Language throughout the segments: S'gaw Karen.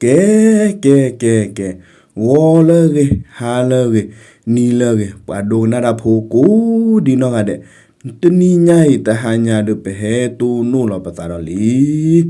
ကဲ ကဲ ကဲ ကဲ, ဂီၤလၢအဂ့ၤ, ဟါလၢအဂ့ၤ, နံၤလၢအဂ့ၤ, ပှၤဒိကနၣ်တၢ်ဖိကိးဒံနီၢ်ဂၤဒဲး, တနံၤညါအံၤတဟါညါဒီး ပဟဲတိၢ်နီၣ်လီၤပသးဒီးလံ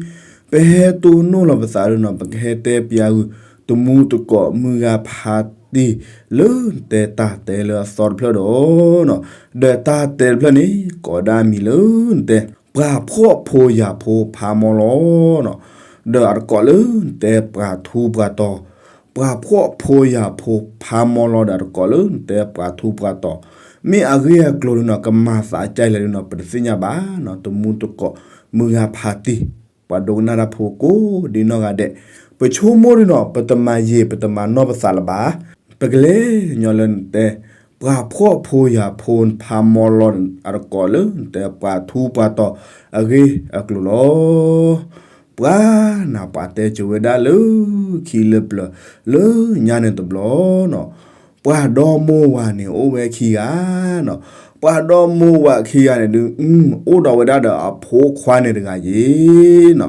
ပဟဲတိၢ်နီၣ်လီၤပသးဒီးနီၤ ပကဟဲတဲပျးဂုာ် တမူတကိးမုၢ်ဂၤဖးတံၢ် လၢနတဲတၢ်တဲလၢအသီတဖျၢၣ်ဒီးနီၤ, ဒီးတၢ်တဲတဖျၢၣ်န့ၣ် ကိးဒၣ်မံၤလၢနတဲ ပှၤဖှီၣ်ဖိယာ်ဖိဖးမီလီၤနီၤ, ဒီးအတကိးလၢနတဲပှၤထူပှၤတီၤ, ပှၤဖှီၣ်ဖိယာ်ဖိဖးမီလီၤဒီးအတကိးလၢနတဲပှၤထူပှၤတီၤ, မ့ၢ်အဂ့ၢ်အကျိၤဒုနီၤ ကမၤသးကလဲၣ်ဒုနီၤ ပတသ့ၣ်ညါဘၣ်နီၤ တမူတကိးမုၢ်ဂၤဖးတံၢ် ပှၤဒိကနၣ်တၢ်ဖိကိးဒံနီၢ်ဂၤဒဲး, ပဆိကမိၣ်ဒုနီၤ ပတမၤယံာ် ပတမၤနီၢ်ပသးလၢၤဘၣ်, ပကလဲၤညီလၢနတဲ ပှၤဖှီၣ်ဖိယာ်ဖိဖးမီလီၤ အတကိးလၢနတဲပှၤထူပှၤတီၤအဂ့ၢ်အကျိၤလီၤ. ပှၤနၤပှၤတဲကိၤဝဲဒၣ်လၢခံလၢပျၢၤ လၢညါန့ၣ်တဘျီနီၤ, ပှၤဒီမိၢ်ဝၤန့ၣ်အိၣ်ဝဲခံဂၤနီၤ, ပှၤဒီမိၢ်ဝၤခံဂၤန့ၣ်ဒု အိၣ်ဒီးဝဲဒၣ်ဒီးအဖိခွါန့ၣ်တဂၤယ့ၤနီၤ,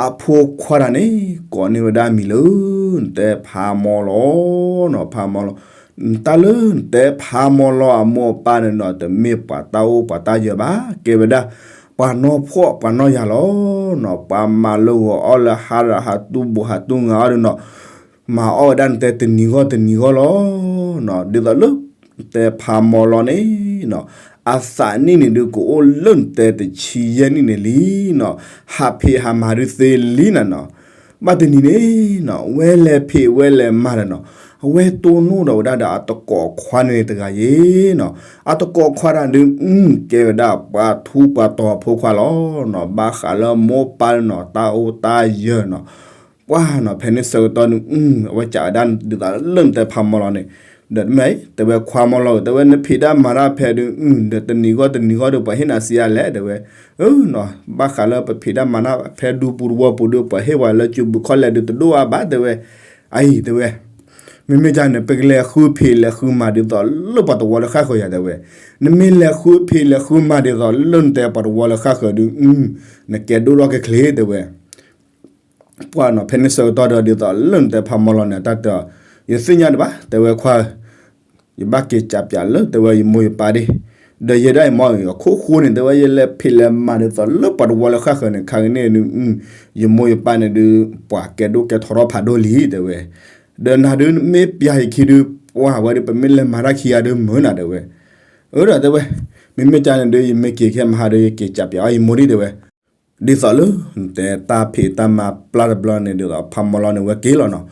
အဖိခွါတၢ်န့ၣ် ကိးန့ၢ်ဝဲဒၣ်မံၤလၢ နတဲဖးမီလီၤနီၤ ဖးမီလီၤ, တၢ်လၢနတဲဖးမီလီၤအမိၢ်အပၢ်န့ၣ်နီၤ တမ့ၢ်ပှၤတၢ်အိၣ်ပှၤတၢ်ယၢၤဘၣ် ကဲဝဲဒၣ် ပှၤနီၢ်ဖှီၣ်ပှၤနီၢ်ယာ်လီၤနီၤ, ပှၤမၤလၢဂီၤအီၣ်လၢဟါဒီးဟးတူၢ်ဘူးဟးတူၢ်ငါအီၣ်ဒုနီၤ, မၤအီၣ်ဝဲဒၣ်နတဲတနံၤဂီၢ်တနံၤဂီၢ်လီၤနီၤ, ဒ်သိးလၢ နတဲဖးမီလီၤန့ၣ်နီၤ, အသးနံၣ်န့ၣ်ဒု ကအိၣ်လၢနတဲတဆံယဲၢ်နံၣ်န့ၣ်လံနီၤ, ဟးဖံးဟးမၤဒုသ့လံနၤနီၤ, ဘၣ်တနံၤန့ၣ်နီၤ ဝဲလဲၤဖံးဝဲလဲၤမၤဒီးနီၤ, အဝဲတိၢ်နီၣ်ဒီးဝဲဒၣ်ဒီးအတကိးခွါန့ၣ်တဂၤယ့ၤနီၤ, အတကိးခွါတၢ်ဒု ကဲဝဲဒၣ်ပှၤထူပှၤတီၤအဖိခွါလီၤနီၤ, ဘၣ်ဃးလၢမိၢ်ပၢ်နီၤ တၢ်အိၣ်တၢ်ယၢၤနီၤ, ပှၤနီၤ ဖဲန့ၣ်ဆၢကတီၢ်န့ၣ် အဝဲကးဝဲဒၣ်ဒ်သိးလၢနတဲဖးမီလီၤန့ၣ်, ဒီးမ့ၢ်တဲဝဲခွါမီလီၤ တဲဝဲနဖံးတၢ်မၤတၢ်ဖဲဒု ဒီးတနံၤဂီၢ်တနံၤဂီၢ်ဒီး ပှၤဟ့ၣ်နၤစံးအါလဲၣ် တဲဝဲ, အၢနီၤ ဘၣ်ဃးလၢပဖံးတၢ်မၤတၢ်ဖဲဒူပူၤတဝီပူၤဒီး ပှၤဟ့ၣ်ဝဲလၢကၠိဘုခီၣ်လဲၣ်ဒုတဒိၣ်အါဘၣ် တဲဝဲ, အအံၤ တဲဝဲ မ့မ့ၢ်ကန့ၣ် ပကလဲၤဃုဖံးလဲၤဃုမၤဒ်သိးလၢပှၤတဝီလၢဃၣ်ဃၢၤယၤ တဲဝဲ, နမ့ၢ်လဲၤဃုဖံးလဲၤဃုမၤဒ်သိးလၢနတဲပှၤတဝီလၢဃၣ်ဃၢၤဒု နကဲဒိၣ်ထီၣ်ကဲချ့ တဲဝဲ ပှၤနီၤ ဖဲန့ၣ်ဆၢကတီၢ်ဒီး ဒ်သိးလၢနတဲဖးမီလီၤန့ၣ် တၢ်တဲအီၤ, ယသ့ၣ်ညါဒံးဘၣ် တဲဝဲခွါဧၢ, ယဘၣ်က့ၤကးပၠးလၢ တဲဝဲယမိၢ်ယပၢ်ဒၣ်, ဒီးယဲဒၣ်အံၤမ့ၢ်အခိၣ်ဃိန့ၣ် တဲဝဲ ယလဲၤဖံးလဲၤမၤဒ်သိးလၢပှၤတဝီလၢဃၣ်ဃၢၤန့ၣ် ခါကန့ၣ်ဒု ယမိၢ်ယပၢ်န့ၣ်ဒု ပှၤကဲဒိၣ်ကဲထီထီၣ်ဖးဒိၣ်လံ တဲဝဲ, ဒီးနၤဒု မ့ၢ်ပၠးယခံဒု ပှၤဝဲဒု ပမ့ၢ်လဲၤမၤတၢ်ခံဂၤဒုမုာ်နၤ တဲဝဲ, အၢဒီးတဲဝဲ, မ့မ့ၢ်ကန့ၣ်ဒု ယမ့ၢ်က့ၤခဲမဟါဒီး ယက့ၤကးပၠးအီၤယမိၢ်ဒၣ် တဲဝဲ ဒ်သိးလၢ နတဲတၢ်ဖံးတၢ်မၤပျၢ်တဘျီန့ၣ် ဒ်သိးဖးမီလီၤန့ၣ် ဝဲက့ၤလီၤနီၤ,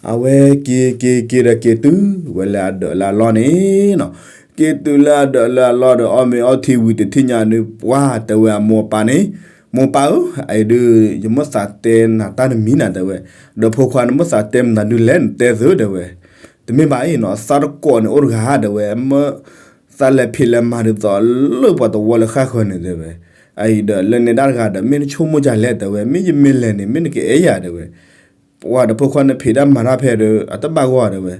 အဝဲက့ၤက့ၤက့ၤဒီးက့ၤတုၤဝဲလၢအဒၢးလၢအလီၢ်န့ၣ်နီၤ, က့ၤတုၤလၢအဒၢးလၢအလီၢ်ဒီး အီၣ်မ့ၤအီထံဝံၤတထံၣ်ညါဒု ပှၤတဲဝဲအမိၢ်အပၢ်န့ၣ်, မိၢ်ပၢ်ဧၢ, အအံၤဒု ယမိၢ်သးတဲနၤတၢ်တမံၤနၤ တဲဝဲ, ဒီးဖိခွါန့ၣ်မိၢ်သးတဲမနုၤဒုလဲၣ် နတဲသု တဲဝဲ, တမ့ၢ်ဘၣ်အံၤနီၤ သးတကိးန့ၣ်အိၣ်တဂၤ တဲဝဲ, မ့ၢ် သးလဲၤဖံးလဲၤမၤဒ်သိးလၢပှၤတဝီလၢဃၣ်ဃၢၤန့ၣ် တဲဝဲ, အအံၤဒီးလၢန့ၣ်ဒၣ်တဂၤဒီး မ့ၢ်နဆိကမိၣ်ဒ်လဲၣ် တဲဝဲ, မ့ၢ်ယမ့ၢ်လဲၤန့ၣ် မ့ၢ်နကအဲၣ်ယၤ တဲဝဲ, ပှၤဒီးဖိခွါန့ၣ်ဖံးတၢ်မၤတၢ်ဖဲဒီး အတဘၣ်ဂီၢ် တဲဝဲ,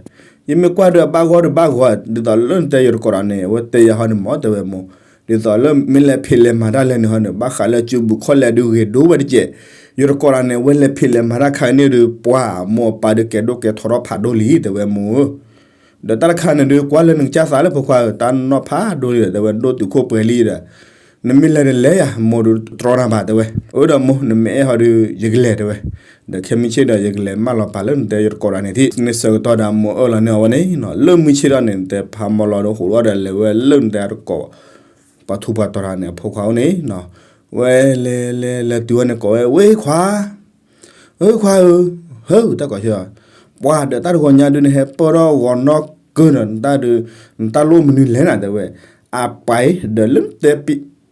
ယမ့ၢ်ကွၢ်ဒီးအဘၣ်ဂီၢ်ဒီးဘၣ်ဂီၢ် ဒ်သိးလၢနတဲယတကိးဒီးန့ၣ် အဝဲတဲယၤဟီန့ၣ်မ့ၢ် တဲဝဲမိၢ်, ဒ်သိးလၢမ့ၢ်လဲၤဖံးလဲၤမၤတၢ်လဲၣ်န့ၣ်ဟီန့ၣ် ဘၣ်ဃးလၢကၠိဘုခီၣ်လဲၣ်ဒုဂ့ၤဒိၣ်ဝဲတကဲး, ယတကိးဒီးန့ၣ် အဝဲလဲၤဖံးလဲၤမၤတၢ်ခါန့ၣ်ဒု ပှၤမိၢ်အပၢ်ဒုကဲဒိၣ်ကဲထီထီၣ်ဖးဒိၣ်လံ တဲဝဲမိၢ်ဧၢ ဒီးတၢ်တခါန့ၣ်ဒု ကွၢ်လၢနကစၢ်သးလၢဖိခွါဧၢ, တၢ်နီၢ်ဖးဒိၣ်လံဒီး တဲဝဲ ဒိၣ်တုာ်ခိၣ်ပှဲၤလံဒီး နမ့ၢ်လဲၤတလဲၤယၤ မိၢ်ဒုတြီနၤဘၣ် တဲဝဲ, အၢဒီးမိၢ် နမ့ၢ်အဲၣ်ဟီဒု ယကလဲၤ တဲဝဲ, ဒီးခဲမုၢ်ဆ့ၣ်ဒီး ယကလဲၤမၢလီၤပာ်လၢနတဲယတကိးဒီးန့ၣ် ထံၣ်န့ၣ်ဆၢကတီၢ်ဒီး မိၢ်အၢၣ်လီၤန့ၢ်အီၤဝဲန့ၣ်နီၤ, လၢမုၢ်ဆ့ၣ်ဒီးန့ၣ် နတဲဖးမီလီၤဒီး ဟိးထီၣ်ဒီးလဲၤဝဲလၢနတဲတကိး ပှၤထူးပှၤတီၤတဂၤန့ၣ် အဖိခွါအိၣ်န့ၣ်နီၤ, ဝဲလဲၤလဲၤလဲၤတုၤဝဲန့ၣ် ကိးဝဲ ဝ့ၢ်ခွါ ဧၢခွါဧၢ, ဟၢတၢ်ကိးဆၢ, ပှၤဒီးတၢ်တဂီၤညါဒုန့ၣ် ဟဲပၢၢ်ထီၣ်ဂီၤနီၢ်ကၢၢ်ဒီး နတၢ်ဒုး နတၢ်လိၣ်မနုၤလဲၣ်နၤ တဲဝဲ, အပှၤအံၤ ဒီးလၢ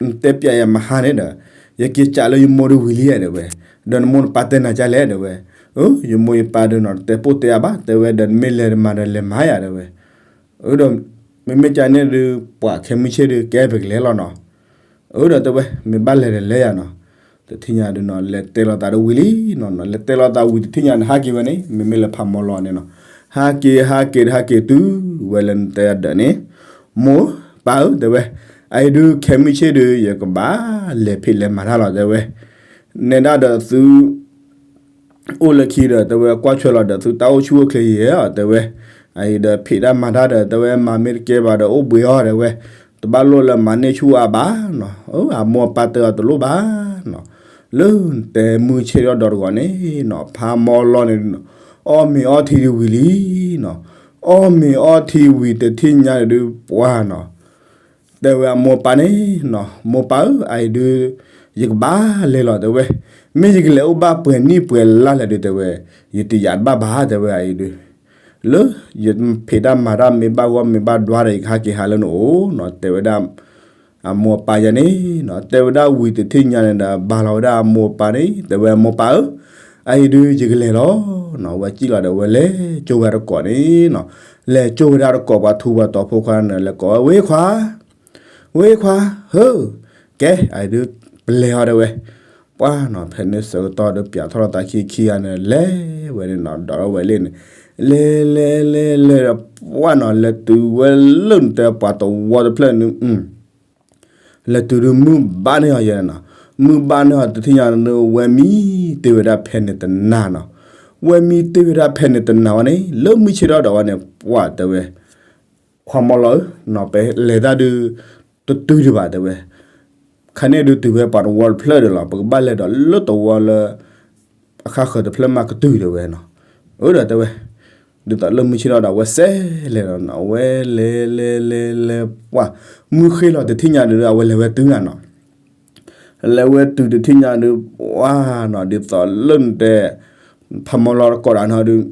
နတဲပျးယၤမဟါန့ၣ်ဒီး ယက့ၤကးလၢယမိၢ်ဒုဝံၤလံ တဲဝဲ, ဒီးနမိၢ်နပၢ်တဲနၤဒ်လဲၣ် တဲဝဲ, အၢ ယမိၢ်ယပၢ်ဒုနီၤ တတဲပိၢ်တဲအါဘၣ် တဲဝဲ, ဒီးနမ့ၢ်လဲၤတမၤဒီးလဲၤမၤယၤ တဲဝဲ, အၢဒီး မ့မ့ၢ်ကန့ၣ်ဒုး ပှၤခဲမုၢ်ဆ့ၣ်ဒုး ကဲပကလဲၤလီၤနီၤ, အၢဒီးတဲဝဲ မ့ၢ်ဘၣ်လဲၤဒီးလဲၤယၤနီၤ, တထံၣ်ညါဒုးနီၤ လဲၤတဲလီၤသးဒုးဝံၤလံနီၤ, လဲၤတဲလီၤသးဝံၤတထံၣ်ညါန့ၣ် ဟးက့ၤဝဲန့ၣ် မ့မ့ၢ်လၢဖးမီလီၤန့ၣ်နီၤ, ဟးက့ၤဟးက့ၤဒီးဟးက့ၤတုၤ ဝဲလၢနတဲအဒၢးန့ၣ်, မိၢ်ပၢ်ဧၢ တဲဝဲ, အအံၤဒုးခဲမုၢ်ဆ့ၣ်ဒုး ယကဘၣ်လဲၤဖံးလဲၤမၤတၢ်လီၤ တဲဝဲ, နဲဒၣ်ဒီးသု အိၣ်လၢခံဒီး တဲဝဲကွၢ်ထွဲလီၤဒီးသုတၢ်အိၣ်ဆူၣ်အိၣ်ချ့ယဲၢ် တဲဝဲ, အအံၤဒီးဖံးတၢ်မၤတၢ်ဒီး တဲဝဲမၤမ့ၢ်တကဲဘၣ်ဒီးအိၣ်ဘှံးအီၤ တဲဝဲ, တဘၣ်လိၣ်လၢမၤန့ၢ်ဆူၣ်အါဘၣ်နီၤ, အမိၢ်အပၢ်တဲအီၤတလိၣ်ဘၣ်နီၤ, လၢတဲမုၢ်ဆ့ၣ်ထီၣ်ဒီးတဂီၤန့ၣ်နီၤ ဖးမီလီၤန့ၣ် အီၣ်မ့ၤအီထံဒုးဝံၤလံနီၤ, အီၣ်မ့ၤအီထံဝံၤတထံၣ်ညါဒုးပှၢ်နီၤ တဲဝဲအမိၢ်ပၢ်န့ၣ်နီၤ, မိၢ်ပၢ်ဧၢ အအံၤဒုး ယကဘၣ်လဲၤလီၤ တဲဝဲ, မ့ၢ်ယကလဲၤအိၣ်ဘၣ်ပှဲၤနံၣ်ပှဲၤလါလဲၣ်ဒုး တဲဝဲ, ယတယာ်တဘၣ်ဘၣ် တဲဝဲအအံၤဒုး, လၢယဖံးတၢ်မၤတၢ်မ့ၢ်ဘၣ်ဂီၢ်မ့ၢ်ဘၣ်ဒွါဒီး ယကဟဲက့ၤဟးလၢနအိၣ်နီၤ တဲဝဲဒၣ် အမိၢ်အပၢ်ယၤန့ၣ်နီၤ, တဲဝဲဒၣ်ဝံၤတထံၣ်ညါန့ၣ်ဒီး ဘၣ်လီၤဝဲဒၣ်အမိၢ်အပၢ်န့ၣ် တဲဝဲအမိၢ်ပၢ်ဧၢ, အအံၤဒုးယကလဲၤလီၤနီၤ, ဝဲစံၣ်လီၤဒီးဝဲလဲၤကၠိဝဲတကိးန့ၣ်နီၤ, လဲၤကၠိဝဲဒၣ်တကိးပှၤထူပှၤတီၤဖိခွါန့ၣ် လဲၤကိးဝဲ ဝ့ၢ်ခွါ ဝ့ၢ်ခွါ ဟၢ ကဲ အအံၤဒုး ပလဲၤအီၤတဲဝဲ, ပှၢ်နီၤ ဖဲန့ၣ်ဆၢကတီၢ်ဒီးပၠးထီၣ်လီၤသးခံခံဂၤန့ၣ် လဲၤဝဲန့ၣ်နီၤ ဒီးဝဲလ့ၣ်န့ၣ်, လဲၤလဲၤလဲၤလဲၤဒီး ပှၢ်နီၤ လဲၤတုၤဝဲလၢနတဲပှၤတဝီတဖျၢၣ်န့ၣ် လဲၤတုၤဒုးမုၢ်ဘၣ်န့ၢ်အီၤယဲနီၤ, မုၢ်ဘၣ်န့ၢ်အီၤတထံၣ်ညါန့ၣ် ဝဲမံတ့ၢ်ဝဲဒၣ်ဖဲန့ၣ်တနၤနီၤ, ဝဲမံတ့ၢ်ဝဲဒၣ်ဖဲန့ၣ်တနၤဝဲန့ၣ် လၢမုၢ်ဆ့ၣ်ထီၣ်ဒီးဝဲန့ၣ် ပှၢ်တဲဝဲ ခွါမီလီၤဧၢ, နီၤ ပလဲၤတၢ်ဒုး တတုၤဒံးဘၣ်တဲဝဲ, ခါန့ၣ်ဒုးတုၤဖဲပှၤတဝီတဖျၢၣ်ဒီးလီၤ ပကဘၣ်လဲၤဒီးလၢတဝီလၢ အခါဃၢၤတဖျၢၣ်မးကတုၤတဲဝဲနီၤ, အၢဒီးတဲဝဲ, ဒ်သိးလၢမုၢ်ဆ့ၣ်ထီၣ်ဒီးအဝဲစဲးလဲၤလီၤနီၤ အဝဲလဲၤလဲၤလဲၤလဲၤပှၢ်, မုၢ်ဃ့လီၤတထံၣ်ညါဒုး အဝဲလဲၤဝဲတုၤနၤနီၤ လဲၤဝဲတုၤတထံၣ်ညါဒုး ပှၢ်နီၤ ဒ်သိးလၢနတဲ ဖးမီလီၤတကိးတၢ်နီၤဒုး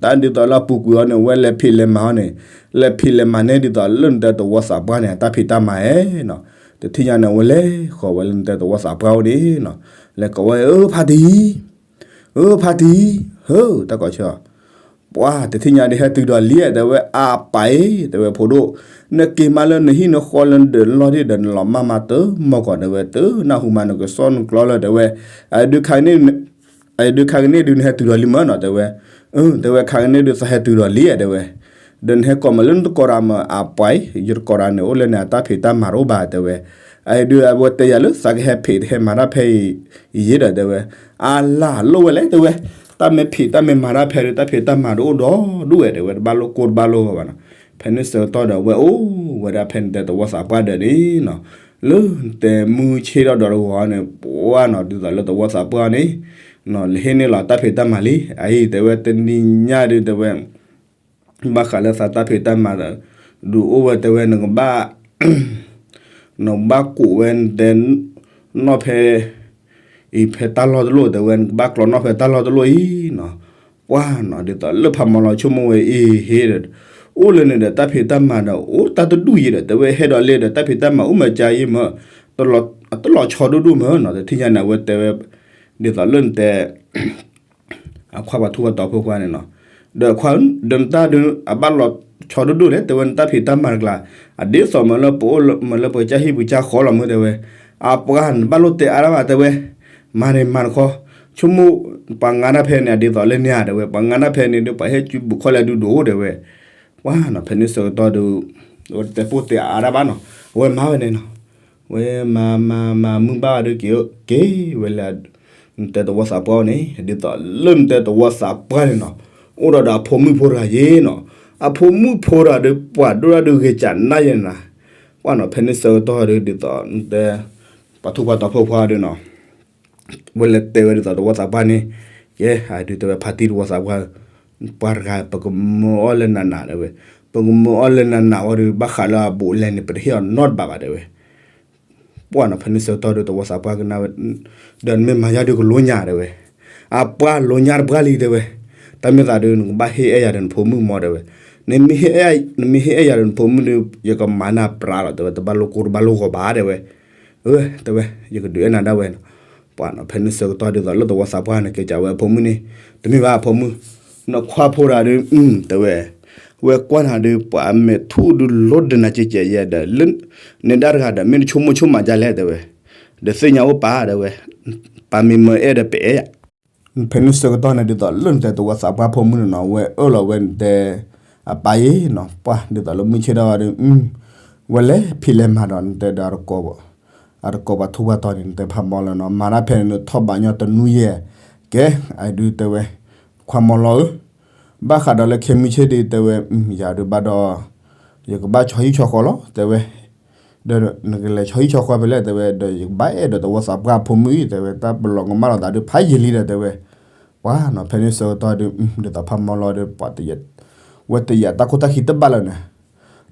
တၢ်ဒ်သိးလၢအပူၤကွံာ်အီၤန့ၣ် အဝဲလဲၤဖံးလဲၤမၤအီၤန့ၣ်, လဲၤဖံးလဲၤမၤန့ၢ်ဒ်သိးလၢနတဲသဝီသးပှၢ်န့ၣ် အတၢ်ဖံးတၢ်မၤဧဲနီၤ, တထံၣ်ညါန့ၣ် အဝဲလဲၤဃီၤဝဲလၢနတဲသဝီသးပှၢ်အိၣ်န့ၣ်နီၤ, လဲၤကိးဝဲ အၢ ဖါတံၢ် အၢ ဖါတံၢ် ဟၢ တၢ်ကိးဆၢ ပှၢ်တထံၣ်ညါဒုး ဟဲတုၤဒီးလံဧါ တဲဝဲ အပၢ်အံၤ တဲဝဲ ဖိဒိၣ် နက့ၤမးလၢနဟံၣ်နဃီလၢနဒၢးလီၢ်ဒံၣ်ဒီး နလီၤမၢ်မးတမီၢ်ကီး တဲဝဲ တနၢ်ဟူမး နကစီၣ်နကျီလၢ တဲဝဲ အဒုးခါကန့ၣ်ဒုး နဟဲတုၤဒီးလံမၢ်နီၤ တဲဝဲ, တဲဝဲ ခါကန့ၣ်ဒုး သးဟဲတုၤဒီးလံဧါ တဲဝဲ, ဒီးနဟဲကိးမးလၢနတကိးတၢ်မၢ် အပၢ်အံၤ ယတကိးတၢ်န့ၣ် အိၣ်လၢန့ၣ် အတၢ်ဖံးတၢ်မၤတအိၣ်ဘၣ် တဲဝဲ, အဒုး အဝဲတဲယၤလၢ သးကဟဲဖံးဟဲမၤတၢ်ဖဲအံၤ ယံာ်ဒီး တဲဝဲ, အလၢ်လိၣ်ဝဲလဲၣ် တဲဝဲ, တၢ်မ့ၢ်ဖံးတၢ်မ့ၢ်မၤတၢ်ဖဲဒုး တၢ်ဖံးတၢ်မၤတအိၣ်ဒီးဒူၣ်ဝဲ တဲဝဲ, တဘၣ်လိၣ်ကိၢ်တဘၣ်လိၣ်ဂီၤဘၣ်နီၤ, ဖဲန့ၣ်ဆၢကတီၢ်ဒီး အဝဲအိၣ်ဝဲဒၣ်ဖဲနတဲသဝီသးပှၢ်ဒီးန့ၣ်နီၤ, လၢနတဲမုၢ်ဆ့ၣ်ထီၣ်ဒီးတဂီၤန့ၣ် ပှၢ်နီၤ ဒ်သိးလၢသဝီသးပှၢ်န့ၣ် နီၤ လဲၤဟ့ၣ်န့ၢ်လီၤတၢ်ဖံးတၢ်မၤလံ, အအံၤ တဲဝဲ တနံၤညါဒုး တဲဝဲ ဘၣ်ဃးလၢသးတၢ်ဖံးတၢ်မၤဒီး ဒုးအိၣ်ဝဲ တဲဝဲ နကဘၣ် နကဘၣ်ကိးဝဲနတဲ နီၣ်ဖဲ အံၤဖဲတၢ်လီၢ်တလိၣ် တဲဝဲ နကဘၣ်ကျီနီၣ်ဖဲတၢ်လီၢ်တလိၣ်အံၤနီၤ, ပှၢ်နီၤ ဒ်သိးလၢဖးမီလီၤဆိကမိၣ်ဝဲအံၤဟ့ၣ်ဒီး အိၣ်လၢန့ၣ်ဒီး တၢ်ဖံးတၢ်မၤဒီး အိၣ်တၢ်တဒူၣ်ယံာ်ဒီး တဲဝဲ ဟဲဒီးလ့ဒီး တၢ်ဖံးတၢ်မၤအိၣ်မးကါယံာ်မၢ်, တလီၤဆီဒိၣ်ဒိၣ်မၢ်နီၤ, တထံၣ်ညါန့ၣ် အဝဲတဲဝဲ ဒ်သိးလၢနတဲ အခွါပှၤထူပှၤတီၤဖိခွါန့ၣ်နီၤ, ဒီးခွါ ဒီးနတၢ်ဒုး အဘၣ်လီၤဆီဒိၣ်ဒိၣ်လဲၣ် တဲဝဲ နတၢ်ဖံးတၢ်မၤတကျါ အဒ်သိးမၢလၢပအိၣ်မၢလၢပကစၢ်ဟံၣ်ပကစၢ်ဃီလီၤမၢ် တဲဝဲ, အပှၤနဘၣ်လိၣ်တဲအါတၢ်ဘၣ် တဲဝဲ, မၤန့ၣ်မၤတခီ, ဆိကမိၣ် ပှၤငါတၢ်ဖဲန့ၣ် အဒ်သိးလၢန့ၣ်ဧါ တဲဝဲ, ပှၤငါတၢ်ဖဲန့ၣ်ဒုး ပှၤဟဲစုဘူးခီလဲၣ်ဒုးဒိၣ် တဲဝဲ, ပှၢ်နီၤ ဖဲန့ၣ်ဆၢကတီၢ်ဒုး တဲပိၢ်တဲအါတၢ်ဘၣ်နီၤ, အဝဲမၤဝဲန့ၣ်နီၤ ဝဲမၤမၤမၤမုၢ်ဘၣ်ဒုးက့ၤ က့ၤဝဲလၢ နတဲသဝီသးပှၢ်န့ၣ် ဒ်သိးလၢနတဲသဝီသးပှၢ်န့ၣ်နီၤ, အိၣ်ဒီးဒီးအဖိမုၣ်ဖိတဂၤယ့ၣ်နီၤ, အဖိမုၣ်ဖိတဂၤဒီး ပှၤဒိၣ်ဒၣ်ဒုးဂ့ၤစးနါယဲၢ်နၤ, ပှၢ်နီၤ ဖဲန့ၣ်ဆၢကတီၢ်ဒုး ဒ်သိးနတဲ ပှၤထူပှၤတီၤဖိခွါဒုးနီၤ ဝဲလဲၤတဲဝဲဒ်သိးသဝီသးပှၢ်န့ၣ်, ကဲ အဒုးတဲဝဲဖါတံၢ်သဝီသးပှၢ်, ပှၤတဂၤ ပကမၢအီၤလၢနးနးတဲဝဲ, ပကမၢအီၤလၢနးနးဝံၤဒီး ဘၣ်ဃးလၢအဘူးအလဲန့ၣ် ပတဟ့ၣ်အီၤနီတဘးဘၣ်တဲဝဲ, ပှၢ်နီၤ ဖဲန့ၣ်ဆၢကတီၢ်ဒုးသဝီသးပှၢ်ကနၣ်ဝဲ, ဒီးနမ့ၢ်မၤယၤဒုးကလိညါတဲဝဲ, အပှၢ်လိညါတပှၢ်လံတဲဝဲ, တၢ်မ့ၢ်သးဒုး နကဘၣ်ဟ့ၣ်အဲၣ်ယၤဒီးနဖိမုၣ်မၢ်တဲဝဲ, နမ့ၢ်ဟ့ၣ်အဲၣ် နမ့ၢ်ဟ့ၣ်အဲၣ်ယၤဒီးနဖိမုၣ်ဒုး ယကမၤနၤပြးလီၤတဲဝဲ, တဘၣ်လိၣ်ကိၢ်တဘၣ်လိၣ်ဂီၤဘၣ်တဲဝဲ, အၢ တဲဝဲ ယကဒုးအဲၣ်နၤဒၣ်ဝဲနီၤ, ပှၢ်နီၤ ဖဲန့ၣ်ဆၢကတီၢ်ဒ်သိးလၢသဝီသးပှၢ်န့ၣ် ကဲကးဝဲအဖိမုၣ်န့ၣ်, တမ့ၢ်ဘၣ်အဖိမုၣ်, နခွါဖိတဂၤဒုး တဲဝဲ, ဝဲကွၢ်နၤဒုး ပှၤမဲာ်ထူၣ်ဒုးလိဒၢးနၤကဲကဲယဲဒီး လၢ နဲဒၣ်တဂၤဒီး မ့ၢ်တဆိကမိၣ်ဆိကမးဒ်လဲၣ်တဲဝဲ, ဒီးသ့ၣ်ညါအိၣ်ပၢ်တဲဝဲ, ပၢ်မ့ၢ်မၢအဲၣ်ဒီးပအဲၣ်ယၤ ဖဲန့ၣ်ဆၢကတီၢ်န့ၣ် ဒ်သိးလၢနတဲသဝီသးပှၢ်ဖိမုၣ်န့ၣ်နီၤ ဝဲအၢၣ်လီၤဝဲနတဲ အပၢ်ယ့ၣ်နီၤ ပှၢ်ဒ်သိးလၢမုၢ်ဆ့ၣ်ထီၣ်ဝဲဒီး ဝဲလဲၤဖံးလဲၤမၤဒီးနတဲဒီး အတကိးပှၤထူပှၤတီၤန့ၣ် နတဲဖးမီလီၤနီၤ မၤတၢ်ဖဲန့ၣ် ထီၣ်ဘးညီတနွံယဲၢ် ကဲ, အဒုးတဲဝဲ, ခွါမီၤလီၤဧၢ, ဘၣ်ဃးဒီးလၢခဲမုၢ်ဆ့ၣ်ဒုးတဲဝဲ, ယၤဒုးဘၣ်ဒီး, ယကဘၣ်ဆီဟံၣ်ဆီဃီလီၤ တဲဝဲ, ဒီးနကလဲၤဆီဟံၣ်ဆီဃီဖဲလဲၣ် တဲဝဲ, ဒီးယကဘၣ်အဲၣ်ဒိးသဝီသးပှၢ်ဖိမုၣ်အံၤ တဲဝဲ, တၢ်ပလီၢ်ကမၣ်လီၤသးဒုးဖးယံာ်လံဒီး တဲဝဲ, ပှၤနီၤ ဖဲန့ၣ်ဆၢကတီၢ်ဒုး, ဒ်သိးဖးမီၤလီၤဒီး ပှၤ ဝဲတယာ်တၢ်ခိၣ်တၢ်ခံတဘၣ်လၢၤန့ၣ်,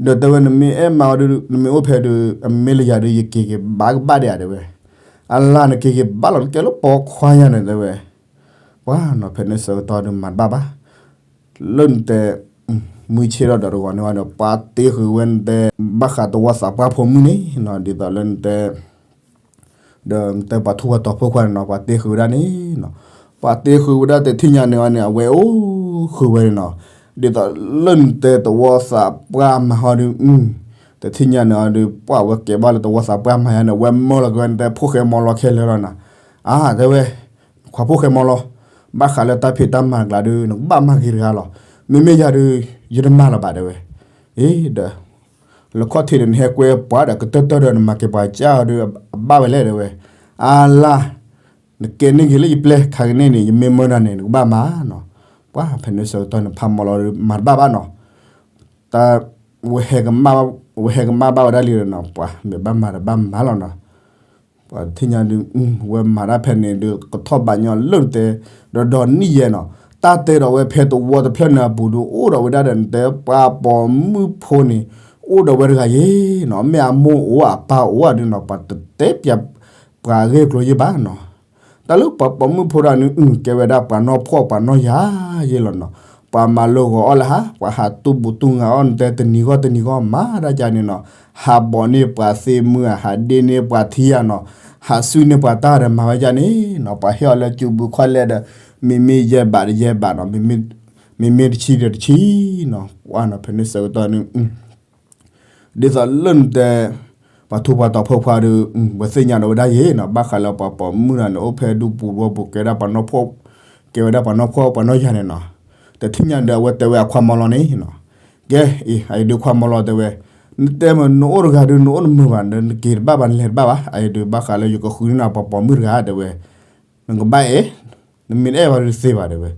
ဒီးတဲဝဲ နမ့ၢ်အဲၣ်မးအီၤဒုး နမ့ၢ်အိၣ်ဖဲဒုး အမ့ၢ်လၢယၤဒုး ယက့ၤက့ၤဘၣ်ကဘၣ်ဒံးဧါ တဲဝဲ, အလါနက့ၤက့ၤဘၣ်လီၤ နကဲလၢပိာ်ခွါညါန့ၣ် တဲဝဲ, ပှၤနီၤ ဖဲန့ၣ်ဆၢကတီၢ်ဒုးမၤတဘၣ်ဘၣ်, လၢနတဲ, မုၢ်ဆ့ၣ်ထီၣ်ဒီးတဂီၤန့ၣ်ဝဲဒီး ပှၤတ့ဃုာ်ဝဲနတဲ, ဘၣ်ဃးသဝီသးပှၢ်ဖိမုၣ်န့ၣ်နီၤ ဒ်သိးလၢနတဲ ဒီးနတဲပှၤထူးပှၤတီၤဖိခွါန့ၣ်နီၤ ပှၤတ့ဃုာ်ဝဲဒၣ်န့ၣ်နီၤ, ပှၤတ့ဃုာ်ဝဲဒၣ်တထံၣ်ညါန့ၣ်အီၤန့ၣ် အဝဲအိၣ်ဃုာ်ဝဲန့ၣ်နီၤ, ဒ်သိးလၢနတဲသဝီသးပှၢ်မၤဟီဒုး, တထံၣ်ညါန့ၣ်အီၤဒုး ပှၤဝဲကဲဘၣ်လၢသဝီသးပှၢ်မၤယါန့ၣ် ဝဲမၢလီၤက့ၤဝဲနတဲဖိၣ်ဃဲမီၤလီၤခဲလၢာ်လီၤနီၤ, အါ တဲဝဲ, ခွါဖိၣ်ဃဲမီၤလီၤ, ဘၣ်ဃးလၢတၢ်ဖံးတၢ်မၤတကျါဒုး နကဘၣ်မၤက့ၤတဂၤလီၤ, မ့မ့ၢ်ယၤဒုး, ယတမၤလၢၤဘၣ် တဲဝဲ, အ့ဒီး လၢခီၣ်ထံးဒီးနဟဲကွဲပှၤဒီးကတၢၢ်တၢၢ်ဒီး နမၤက့ၤပှၤကစၢ်အီၤဒီး အဘၣ်ဝဲလဲၣ် တဲဝဲ, အါလါ, နကဲန့ၢ်က့ၤလၢယပျဲၢ် ခါကန့ၣ်န့ၣ် ယမ့ၢ်မၢနၤန့ၣ် နကဘၣ်မၤနီၤ, ပှၤဖဲန့ၣ်ဆၢကတီၢ်န့ၣ် ဖးမီၤလီၤဒီးမၤတဘၣ်ဘၣ်နီၤ, တၢ်, ဝဲဟဲကမၣ်ဘၣ်ဝဲဒၣ်လံဒီးနီၤ ပှၤမ့ၢ်ဘၣ်မၤဒီးဘၣ်မၤလီၤနီၤ, ပှၤတထံၣ်ညါဒုး, ဝဲမၤတၢ်ဖဲန့ၣ်ဒုး ကထီၣ်ဘးညီလၢနတဲ, ဒီးဒီးနံၣ်ယဲနီၤ, တၢ်တဲဒီးဝဲဖဲသဝီတဖျၢၣ်န့ၣ်အပူၤဒုး အိၣ်ဒီးဝဲဒၣ်ဒီးနတဲပှၤပိာ်မုၣ်ဖိန့ၣ်, အိၣ်ဒီးဝဲတဂၤယဲနီၤ မ့ၢ်အမိၢ်အိၣ်အပၢ်အိၣ်အဒုးနီၤ ပှၤတတဲပျးပှၤအဂ့ၢ်အကျိၤယဲဘၣ်နီၤ, တၢ်လၢပှၤပိာ်မုၣ်ဖိတဂၤန့ၣ် ကဲဝဲဒၣ်ပှၤနီၢ်ဖှီၣ်ပှၤနီၢ်ယၤယဲလီၤနီၤ, ပှၤမၤလိဂီၤအီၣ်လၢဟါ ပှၤဟးတူၢ်ဘူးတူၢ်ငါအီၣ်နတဲတနံၤဂီၢ်တနံၤဂီၢ်မၤဒၣ်ကန့ၣ်နီၤ, ဟးဘီးန့ၢ်ပှၤသ့ၣ်မုၢ်ဧါ ဟးဒ့န့ၢ်ပှၤထံဧါနီၤ, ဟးစုၣ်န့ၢ်ပှၤတၢ်ဒီးမၤဝဲဒ်န့ၣ်နီၤ, ပှၤဟ့ၣ်အီၤလၢကူးဘုခွဲးလဲၢ်ဒီး, မ့မ့ၢ်ယဲၢ်ဘးဒီးယဲၢ်ဘးနီၤ, မ့မ့ၢ်တဆံဒီးတဆံနီၤ, ပှၤနီၤ ဖဲန့ၣ်ဆၢကတီၢ်န့ၣ် ဒ်သိးလၢနတဲ, ပှၤထူးပှၤတီၤဖိခွါဒီး, ဝဲသ့ၣ်ညါဒီးဝဲဒၣ်ယဲနီၤ ဘၣ်ဃးလၢပှၤပိာ်မုၣ်တဂၤန့ၣ် အိၣ်ဖဲဒူပူၤတဝီပူၤ ကဲဒၣ်ပှၤနီၢ်ဖှီၣ်, ကဲဝဲဒၣ်ပှၤနီၢ်ဖှီၣ်ပှၤနီၢ်ယၤန့ၣ်နီၤ, တထံၣ်ညါဒီးအဝဲတဲဝဲအခွါမီၤလီၤန့ၣ်နီၤ, ကဲ, အံၤ အအံၤဒုးခွါမီၤလီၤတဲဝဲ, နတဲမ့ၢ်နအိၣ်တဂၤဒုး နအိၣ်တမုာ်ဘၣ် နက့ၤတဘၣ်ဘၣ် နလဲၤတဘၣ်ဘၣ် အအံၤဒုး ဘၣ်ဃးလၢယကဃုန့ၢ်နၤပှၤပိာ်မုၣ်တဂၤတဲဝဲ, နကဘၣ်အဲၣ် နမ့ၢ်တအဲၣ်ဘၣ်ဒုးတသ့ဘၣ်တဲဝဲ,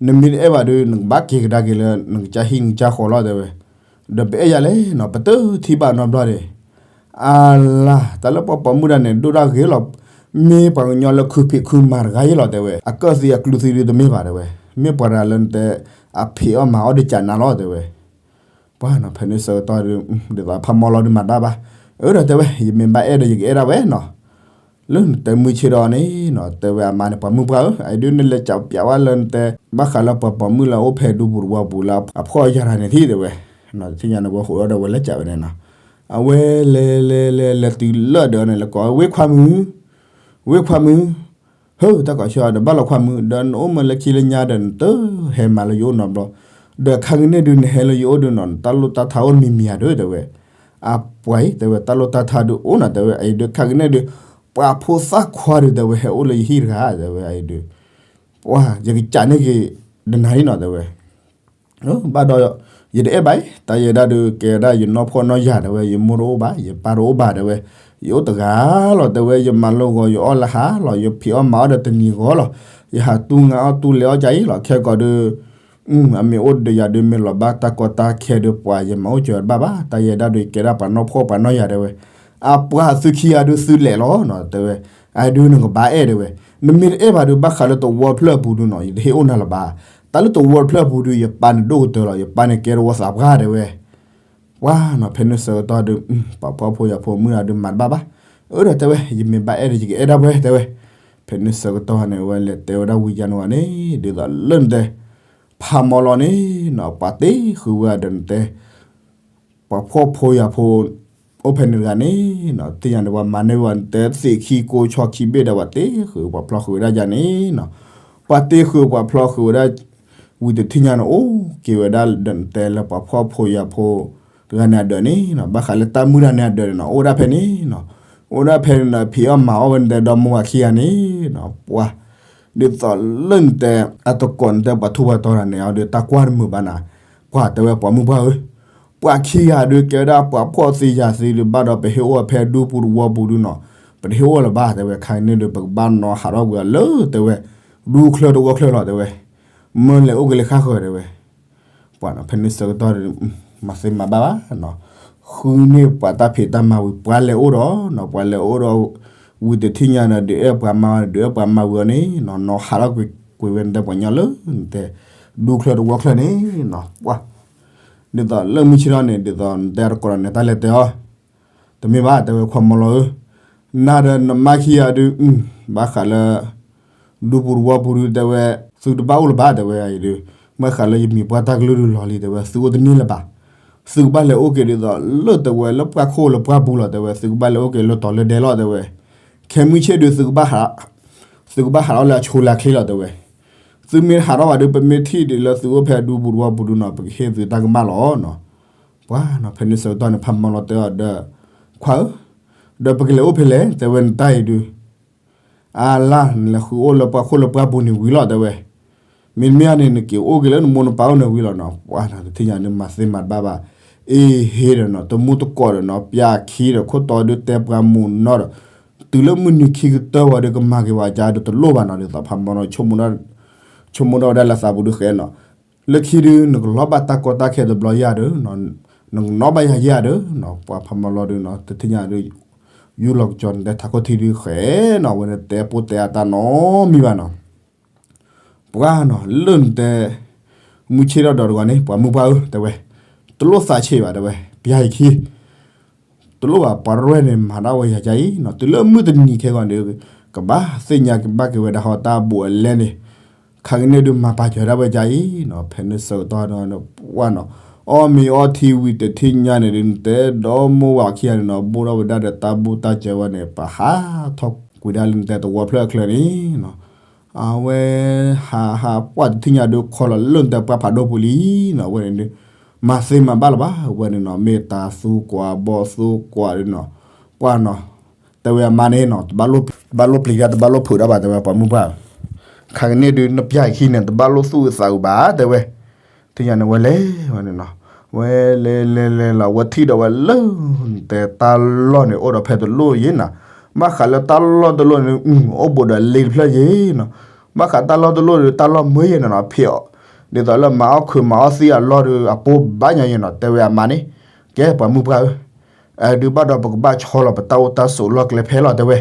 နမ့ၢ်တအဲၣ်ဘၣ်ဒုး နကဘၣ်က့ၤကဒါက့ၤလၢ နကစၢ်ဟံၣ်နကစၢ်ဃီလီၤတဲဝဲ, ဒီးပအဲၣ်ယၤလဲၣ်နီၤ ပတထံၣ်ဘၣ်နီတဘျီဒဲး, အလါ တၢ်လၢပှၤပိာ်မုၣ်တဂၤန့ၣ် ဒိၣ်ဒၣ်ဂ့ၤလီၤ, မ့ၢ်ပှၤကညီလၢခုဖံးခုမၤတဂၤယဲလီၤတဲဝဲ, အကၢၣ်သံအကျူသံဒုးတမ့ၢ်ဘၣ်တဲဝဲ, မ့ၢ်ပှၤတဂၤလၢနတဲ, အဖံးအီၣ်မၤအီၣ်ဒုးကနါလီၤတဲဝဲ ပှၤနီၤ ဖဲန့ၣ်ဆၢကတီၢ်ဒုး, ဒ်သိးဖးမီၤလီၤဒုးမၤတဘၣ်ဘၣ်, အၢ ဒီးတဲဝဲ ယမ့ၢ်ဘၣ်အဲၣ်ဒီးယကအဲၣ်ဒၣ်ဝဲနီၤ, လၢနတဲမုၢ်ဆ့ၣ်ဒီးန့ၣ်နီၤ တဲဝဲအမါန့ၣ် ပှၤမုၣ်ပှၢ်ဧၢ အအံၤဒုးနလဲၤကးပျးဝဲလၢနတဲ, ဘၣ်ဃးလၢပှၤပိာ်မုၣ်လၢအိၣ်ဖဲဒူပူၤတဝီပူၤလၢအဖှီၣ်ယၤတဂၤန့ၣ်ထံၣ်တဲဝဲ, တထံၣ်ညါန့ၣ် ဝဲဟိးဒီးဝဲလဲၤကးဝဲန့ၣ်နီၤ, အဝဲလဲၤလဲၤလဲၤလဲၤတုၤလၢဒီးန့ၣ် လဲၤကိးဝဲခွါမုၣ်, ဝဲခွါမုၣ် ဟၢ တၢ်ကိးဆၢဒီး ဘၣ်လီၤခွါမုၣ် ဒီးနအိၣ်မ့ၢ်လၢခံလၢညါဒီး နတဟဲမၤလၢယအိၣ်နီတဘျီ, ဒီးခါကန့ၣ်ဒုး နဟဲလၢယအိၣ်ဒုးနီၤ နတၢ်လိၣ်တၢ်ထါအိၣ်မံၤမံၤဧါဒုး တဲဝဲ, အပှၤအံၤ တဲဝဲ တၢ်လိၣ်တၢ်ထါဒုးအိၣ်နီၤ တဲဝဲ အအံၤဒုး ခါကန့ၣ်ဒုး ပှၤဖိသၣ်ခွါဒုး တဲဝဲ ဟဲအိၣ်လၢယဟံၣ်တဂၤ တဲဝဲ အအံၤဒုး, ပှၤ ယကစးန့ၢ်က့ၤ ဒီးနၤလံနီၤ တဲဝဲ ဘၣ်ဒီး ယတအဲၣ်ဘၣ်အံၤ တၢ်ယဲဒၣ်ဒုး ကဲဒၣ်ယနီၢ်ဖှီၣ်နီၢ်ယာ်တဲဝဲ ယမိၢ်တအိၣ်ဘၣ် ယပၢ်တအိၣ်ဘၣ်တဲဝဲ, ယအိၣ်တဂၤလီၤတဲဝဲ ယမၤလိဂီၤယအီၣ်လၢဟါလီၤ ယဖံးအီၣ်မၤအီၣ်ဒီးတနံၤဂီၤလီၤ, ယဟးတူၢ်ငါအီၣ်တူၢ်လဲၤအီၣ်ကါအံၤလီၤ ခဲကိာ်ဒုး, အမ့ၢ်အိၣ်ဒီးယၤဒုး မ့ၢ်လီၤဘၣ်တၢ်ကီတၢ်ခဲဒုး ပှၤယမၤအိၣ်စၢၤတဘၣ်ဘၣ် တၢ်ယဲဒၣ်ဒုး ယကဲဒၣ်ပှၤနီၢ်ဖှီၣ်ပှၤနီၢ်ယာ်တဲဝဲ, အပှၤသုခံဂၤဒုးသုလဲၤလီၤနီၤ တဲဝဲ, အဒုးနကဘၣ်အဲၣ်တဲဝဲ, နမ့ၢ်တအဲၣ်ဘၣ်ဒုး ဘၣ်ဃးလၢသဝီတဖျၢၣ်အပူၤဒုးနီၤ ယတဟ့ၣ်အိၣ်နၤလၢၤဘၣ်, တၢ်လၢသဝီတဖျၢၣ်အပူၤဒုး ယပၢ်န့ၣ်ဒိၣ်ကတၢၢ်လီၤ ယပၢ်န့ၣ်ကဲသဝီသးပှၢ်တဲဝဲ ပှၤနီၤ ဖဲန့ၣ်ဆၢကတီၢ်ဒုး ပှၤဖှီၣ်ဖိယာ်ဖိမုၣ်တဂၤဒုးမၤတဘၣ်ဘၣ်, အၢ ဒီးတဲဝဲ ယမ့ၢ်ဘၣ်အဲၣ်ဒီး ယကအဲၣ်ဒၣ်ဝဲတဲဝဲ, ဖဲန့ၣ်ဆၢကတီၢ်န့ၣ် အဝဲလဲၤတဲဝဲဒၣ်ဝံၤယါန့ၣ်ဝဲန့ၣ် ဒ်သိးလၢနတဲ ဖးမီၤလီၤန့ၣ်နီၤ ပှၤတ့ဃုာ်ဝဲဒီးနတဲ ပှၤဖှီၣ်ဖိယာ်ဖိ အိၣ်ဖဲန့ၣ်တဂၤန့ၣ်နီၤ သ့ၣ်ညါန့ၣ် ပှၤမၤန့ၢ်ဝဲနတဲသ့ၣ်ခံကိးဆီခံဘ့ၣ်ဒီး ပှၤတ့ဃုာ် ပှၤဖျီဃုာ်ဝဲဒၣ်ယါန့ၣ်နီၤ, ပှၤတ့ဃုာ်ပှၤဖျီဃုာ်ဝဲဒၣ် ဝံၤတထံၣ်ညါန့ၣ် အိၣ်က့ၤဝဲဒၣ်ဒီးနတဲလၢပှၤဖှီၣ်ဖိယာ်ဖိ တဂၤန့ၣ်အဒၢးန့ၣ်နီၤ ဘၣ်ဃးလၢတၢ်မုၢ်တၢ်န့ၣ်အဒၢးန့ၣ်နီၤ အိၣ်ဝဲဒၣ်ဖဲန့ၣ်နီၤ, အိၣ်ဝဲဒၣ်ဖဲန့ၣ်နီၤ ဖံးအီၣ်မၤအီၣ်ဝဲနတဲဒီမါဝၤခံဂၤန့ၣ်နီၤ ပှၤ ဒ်သိးလၢနတဲ အတကိးနတဲပှၤထူးပှၤတီၤတၢ်န့ၣ် အဒုးတၢ်ကွၢ်တမုာ်ဘၣ်နၤ, ပှၤတဲဝဲ ပှၤမုၢ်ပှၢ်ဧၢ, ပှၤခံဂၤဒုးကဲဝဲဒၣ်ပှၤဖှီၣ်သ့ယာ်သ့ဒုး ဘၣ်ဒီးပဟ့ၣ်အိၣ်ဖဲဒူပူၤတဝီပူၤဒုးနီၤ, ပတဟ့ၣ်အိၣ်လၢၤဘၣ် တဲဝဲ ခါန့ၣ်ဒုး ပကဘၣ်နီၤဟးထီၣ်ကွံာ်အီၤလၢ တဲဝဲ, ဒူချၢတဝီချၢလီၤတဲဝဲ, မၢလဲၤအိၣ်က့ၤလၢဃၣ်ဃၢၤတဲဝဲ, ပှၤနီၤ ဖဲန့ၣ်ဆၢကတီၢ် မၤသ့မၤဘၣ်ဘၣ်နီၤ, ဃုန့ၢ်ပှၤတၢ်ဖံးတၢ်မၤဝံၤ ပှၤလဲၤအိၣ်ဒီးနီၤ ပှၤလဲၤအိၣ်ဒီး ဝံၤတထံၣ်ညါဒီး ဒုးအဲၣ်ပှၤမၤ ဒုးအဲၣ်ပှၤမၤဝံၤအီၤန့ၣ်နီၤ နီၤဟးထီၣ်ကွံာ်ဝဲနတဲပှၤညီလၢ နတဲ ဒူချၢတဝီချၢန့ၣ်နီၤ ပှၤ ဒ်သိးလၢမုၢ်ဆ့ၣ်ထီၣ်န့ၣ် ဒ်သိးနတဲတကိးဒီးန့ၣ် တၢ်လဲၤတဲအီၤ တမ့ၢ်ဘၣ် တဲဝဲခွါမီၤလီၤဧၢ, နၤဒီးနမါခံဂၤဒုး ဘၣ်ဃးလၢ ဒူပူၤတဝီပူၤဒုး တဲဝဲ သုတဘၣ်အိၣ်လၢၤဘၣ် တဲဝဲအံၤဒုး, ဘၣ်ဃးလၢယမံၤပှၢ်တၢ်ကလုၢ်ဒုးလီၤလံ တဲဝဲ သုအိၣ်တန့ၢ်လၢၤဘၣ်, သုကဘၣ်လဲၤအိၣ်က့ၤဒ်သိး လၢတဲဝဲလၢပှၢ်ခိၣ်လၢပှၢ်ပူၤလီၤ တဲဝဲ သုကဘၣ်လဲၤအိၣ်က့ၤလၢတီၤလၢဒဲလီၤ တဲဝဲ, ခဲမုၢ်ဆ့ၣ်ဒုး သုကဘၣ်ဟးထီၣ်ဝဲလၢအဆိလၢအချ့လီၤ တဲဝဲ, သုမ့ၢ်ဟးထီၣ်ဝဲဒုး ပမ့ၢ်ထံၣ်ဒ်လၢသုအိၣ်ဖဲဒူပူၤတဝီပူၤဒုးနီၤ ပကဟ့ၣ်သုတၢ်ကမၣ်လီၤနီၤ, ပှၤနီၤ ဖဲန့ၣ်ဆၢကတီၢ်န့ၣ် ဖးမီၤလီၤတဲအီၤဒီး ခွါဧၢ, ဒီးပကလဲၤအိၣ်ဖဲလဲၣ် တဲဝဲနတၢ်အံၤဒုး အါလါ နလဲၤဃုအိၣ်လၢပှၢ်ခိၣ်လၢပှၢ်ပူၤန့ၣ်ဝံၤလီၤ တဲဝဲ, မ့တမ့ၢ်န့ၣ် နက့ၤအိၣ်က့ၤလၢနမိၢ်နပၢ်အိၣ်န့ၣ်ဝံၤလီၤနီၤ, ပှၤနီၤ တထံၣ်ညါဒုး မၤသ့မၤတဘၣ်ဘၣ်, အ့ဟ့ဒီးနီၤ တမူတကိးဒီးနီၤ ပျၢ်ခံဒီးခိၣ်တီဒုးတဲပှၤမုာ်နီၤဒီး တုၤလၢမုၢ်နံၤခံကတၢၢ်ဝဲဒုး ကမၤက့ၤဝဲကါဒုးတလိၣ်ဘၣ်နီၤ ဒ်သိးဖးမီၤနီၤ ဆိကမိၣ်ဒီးဝဲဒၣ်လၢသးပူၤဒုးဃဲနီၤ လၢခံဒုး နကလီၤဘၣ်တၢ်ကီတၢ်ခဲတဘျီယၤဒီး နကနီၣ်ဘၣ်ယၤယၤဒီးနီၤ ပှၤဖးမီၤလီၤဒုးနီၤ တထံၣ်ညါဒုး ယူၢ်လီၤကစီၤနတဲထးခိၣ်ထံဒုးဃဲနီၤ အဝဲန့ၣ်တဲပိၢ်တဲအတၢ်နီတမံၤဘၣ်နီၤ, ပှၤနီၤ လၢနတဲ မုၢ်ဆ့ၣ်ထီၣ်ဒီးတဂီၤန့ၣ် ပှၤမုၢ်ပှၢ်ဧၢ တဲဝဲ, တလိၣ်သးဆံးဘၣ် တဲဝဲ, ပျၢ်ယခံ တလိၣ်ဘၣ် ပှၤရဲၣ်န့ၣ် မၤဒၣ်ဝဲယၤကါအံၤနီၤ တုၤလၢမုၢ်တနံၤခဲဂီၤန့ၣ် ကဘၣ်သ့ၣ်ညါကဘၣ်က့ၤဝဲဒၣ်ဟီတၢ်ဘူးအလဲန့ၣ်, ခါကန့ၣ်ဒုး မၤပာ်စၢၤဒၣ်ဝဲကါအံၤနီၤ ဖဲန့ၣ်ဆၢကတီၢ်ဒီး ပှၤနီၤ အီၣ်မ့ၤအီထံဝံၤတထံၣ်ညါန့ၣ်ဒုး နတဲဒီမိၢ်ဝၤခံဂၤန့ၣ်နီၤ ဘိၣ်ထီၣ်ဝဲဒၣ်ဒီးတၢ်ဘူးတၢ်စၢၤဝဲန့ၣ် ပဟးထီၣ်ကွံာ်ဒၣ်လၢနတဲသဝီဖျၢၣ်အချၢန့ၣ်နီၤ အဝဲ ဟးဟးပှၢ်တထံၣ်ညါဒုး ခီလီၤလၢနတဲပှၢ်ဖးဒိၣ်ပူၤလံနီၤ အဝဲန့ၣ်ဒုး မၤသ့မၤဘၣ်လၢၤဘၣ် အဝဲန့ၣ်နီၤ မ့ၢ်တၢ်သူကွၢ်ဘီၣ်သူကွၢ်ဒုးနီၤ ပှၤနီၤ တဲဝဲအမါန့ၣ်နီၤ တဘၣ်လိၣ်ပျံၤတၢ် တဘၣ်လိၣ်ဖုးတၢ်ဘၣ် တဲဝဲပှၤမုၢ်ပှၢ်ဧၢ, ခါကန့ၣ်ဒုး နပျၢ်ယခံန့ၣ် တဘၣ်လိၣ်သူၣ်အုးသးအုးဘၣ် တဲဝဲ, တထံၣ်ညါန့ၣ်ဝဲလဲၤဝဲန့ၣ်နီၤ, ဝဲလဲၤလဲၤလဲၤလီၤ ဝဲထံၣ်ဒီးဝဲလၢ နတဲတၢ်လီၢ်န့ၣ် အိၣ်ဒီးဖဲတလိၣ်ယ့ၣ်နၤ, ဘၣ်ဃးလၢတၢ်လီၢ်တလိၣ်န့ၣ် အိၣ်ဘူးဒီးလ့တဖျၢၣ်ယ့ၣ်နီၤ, ဘၣ်ဃးတၢ်လီၢ်တလိၣ်ဒီး တၢ်လီၢ်မုာ်ယ့ၣ်နၤနီၤ ဖံးအီၤ, ဒ်သိးလၢမၤအီၣ်ခုးမၤအီၣ်သံအလီၢ်ဒီး အပိၢ်ဘၣ်ညါယ့ၣ်နီၤ တဲဝဲအမါန့ၣ်, ကဲပှၤမုၢ်ပှၢ်ဧၢ အဒုးဘၣ်ဒီးပကဘၣ်ဆီလီၤပတၢ်အိၣ်တၢ်ဆိးလီၢ်ကျဲဖဲလီၤတဲဝဲ,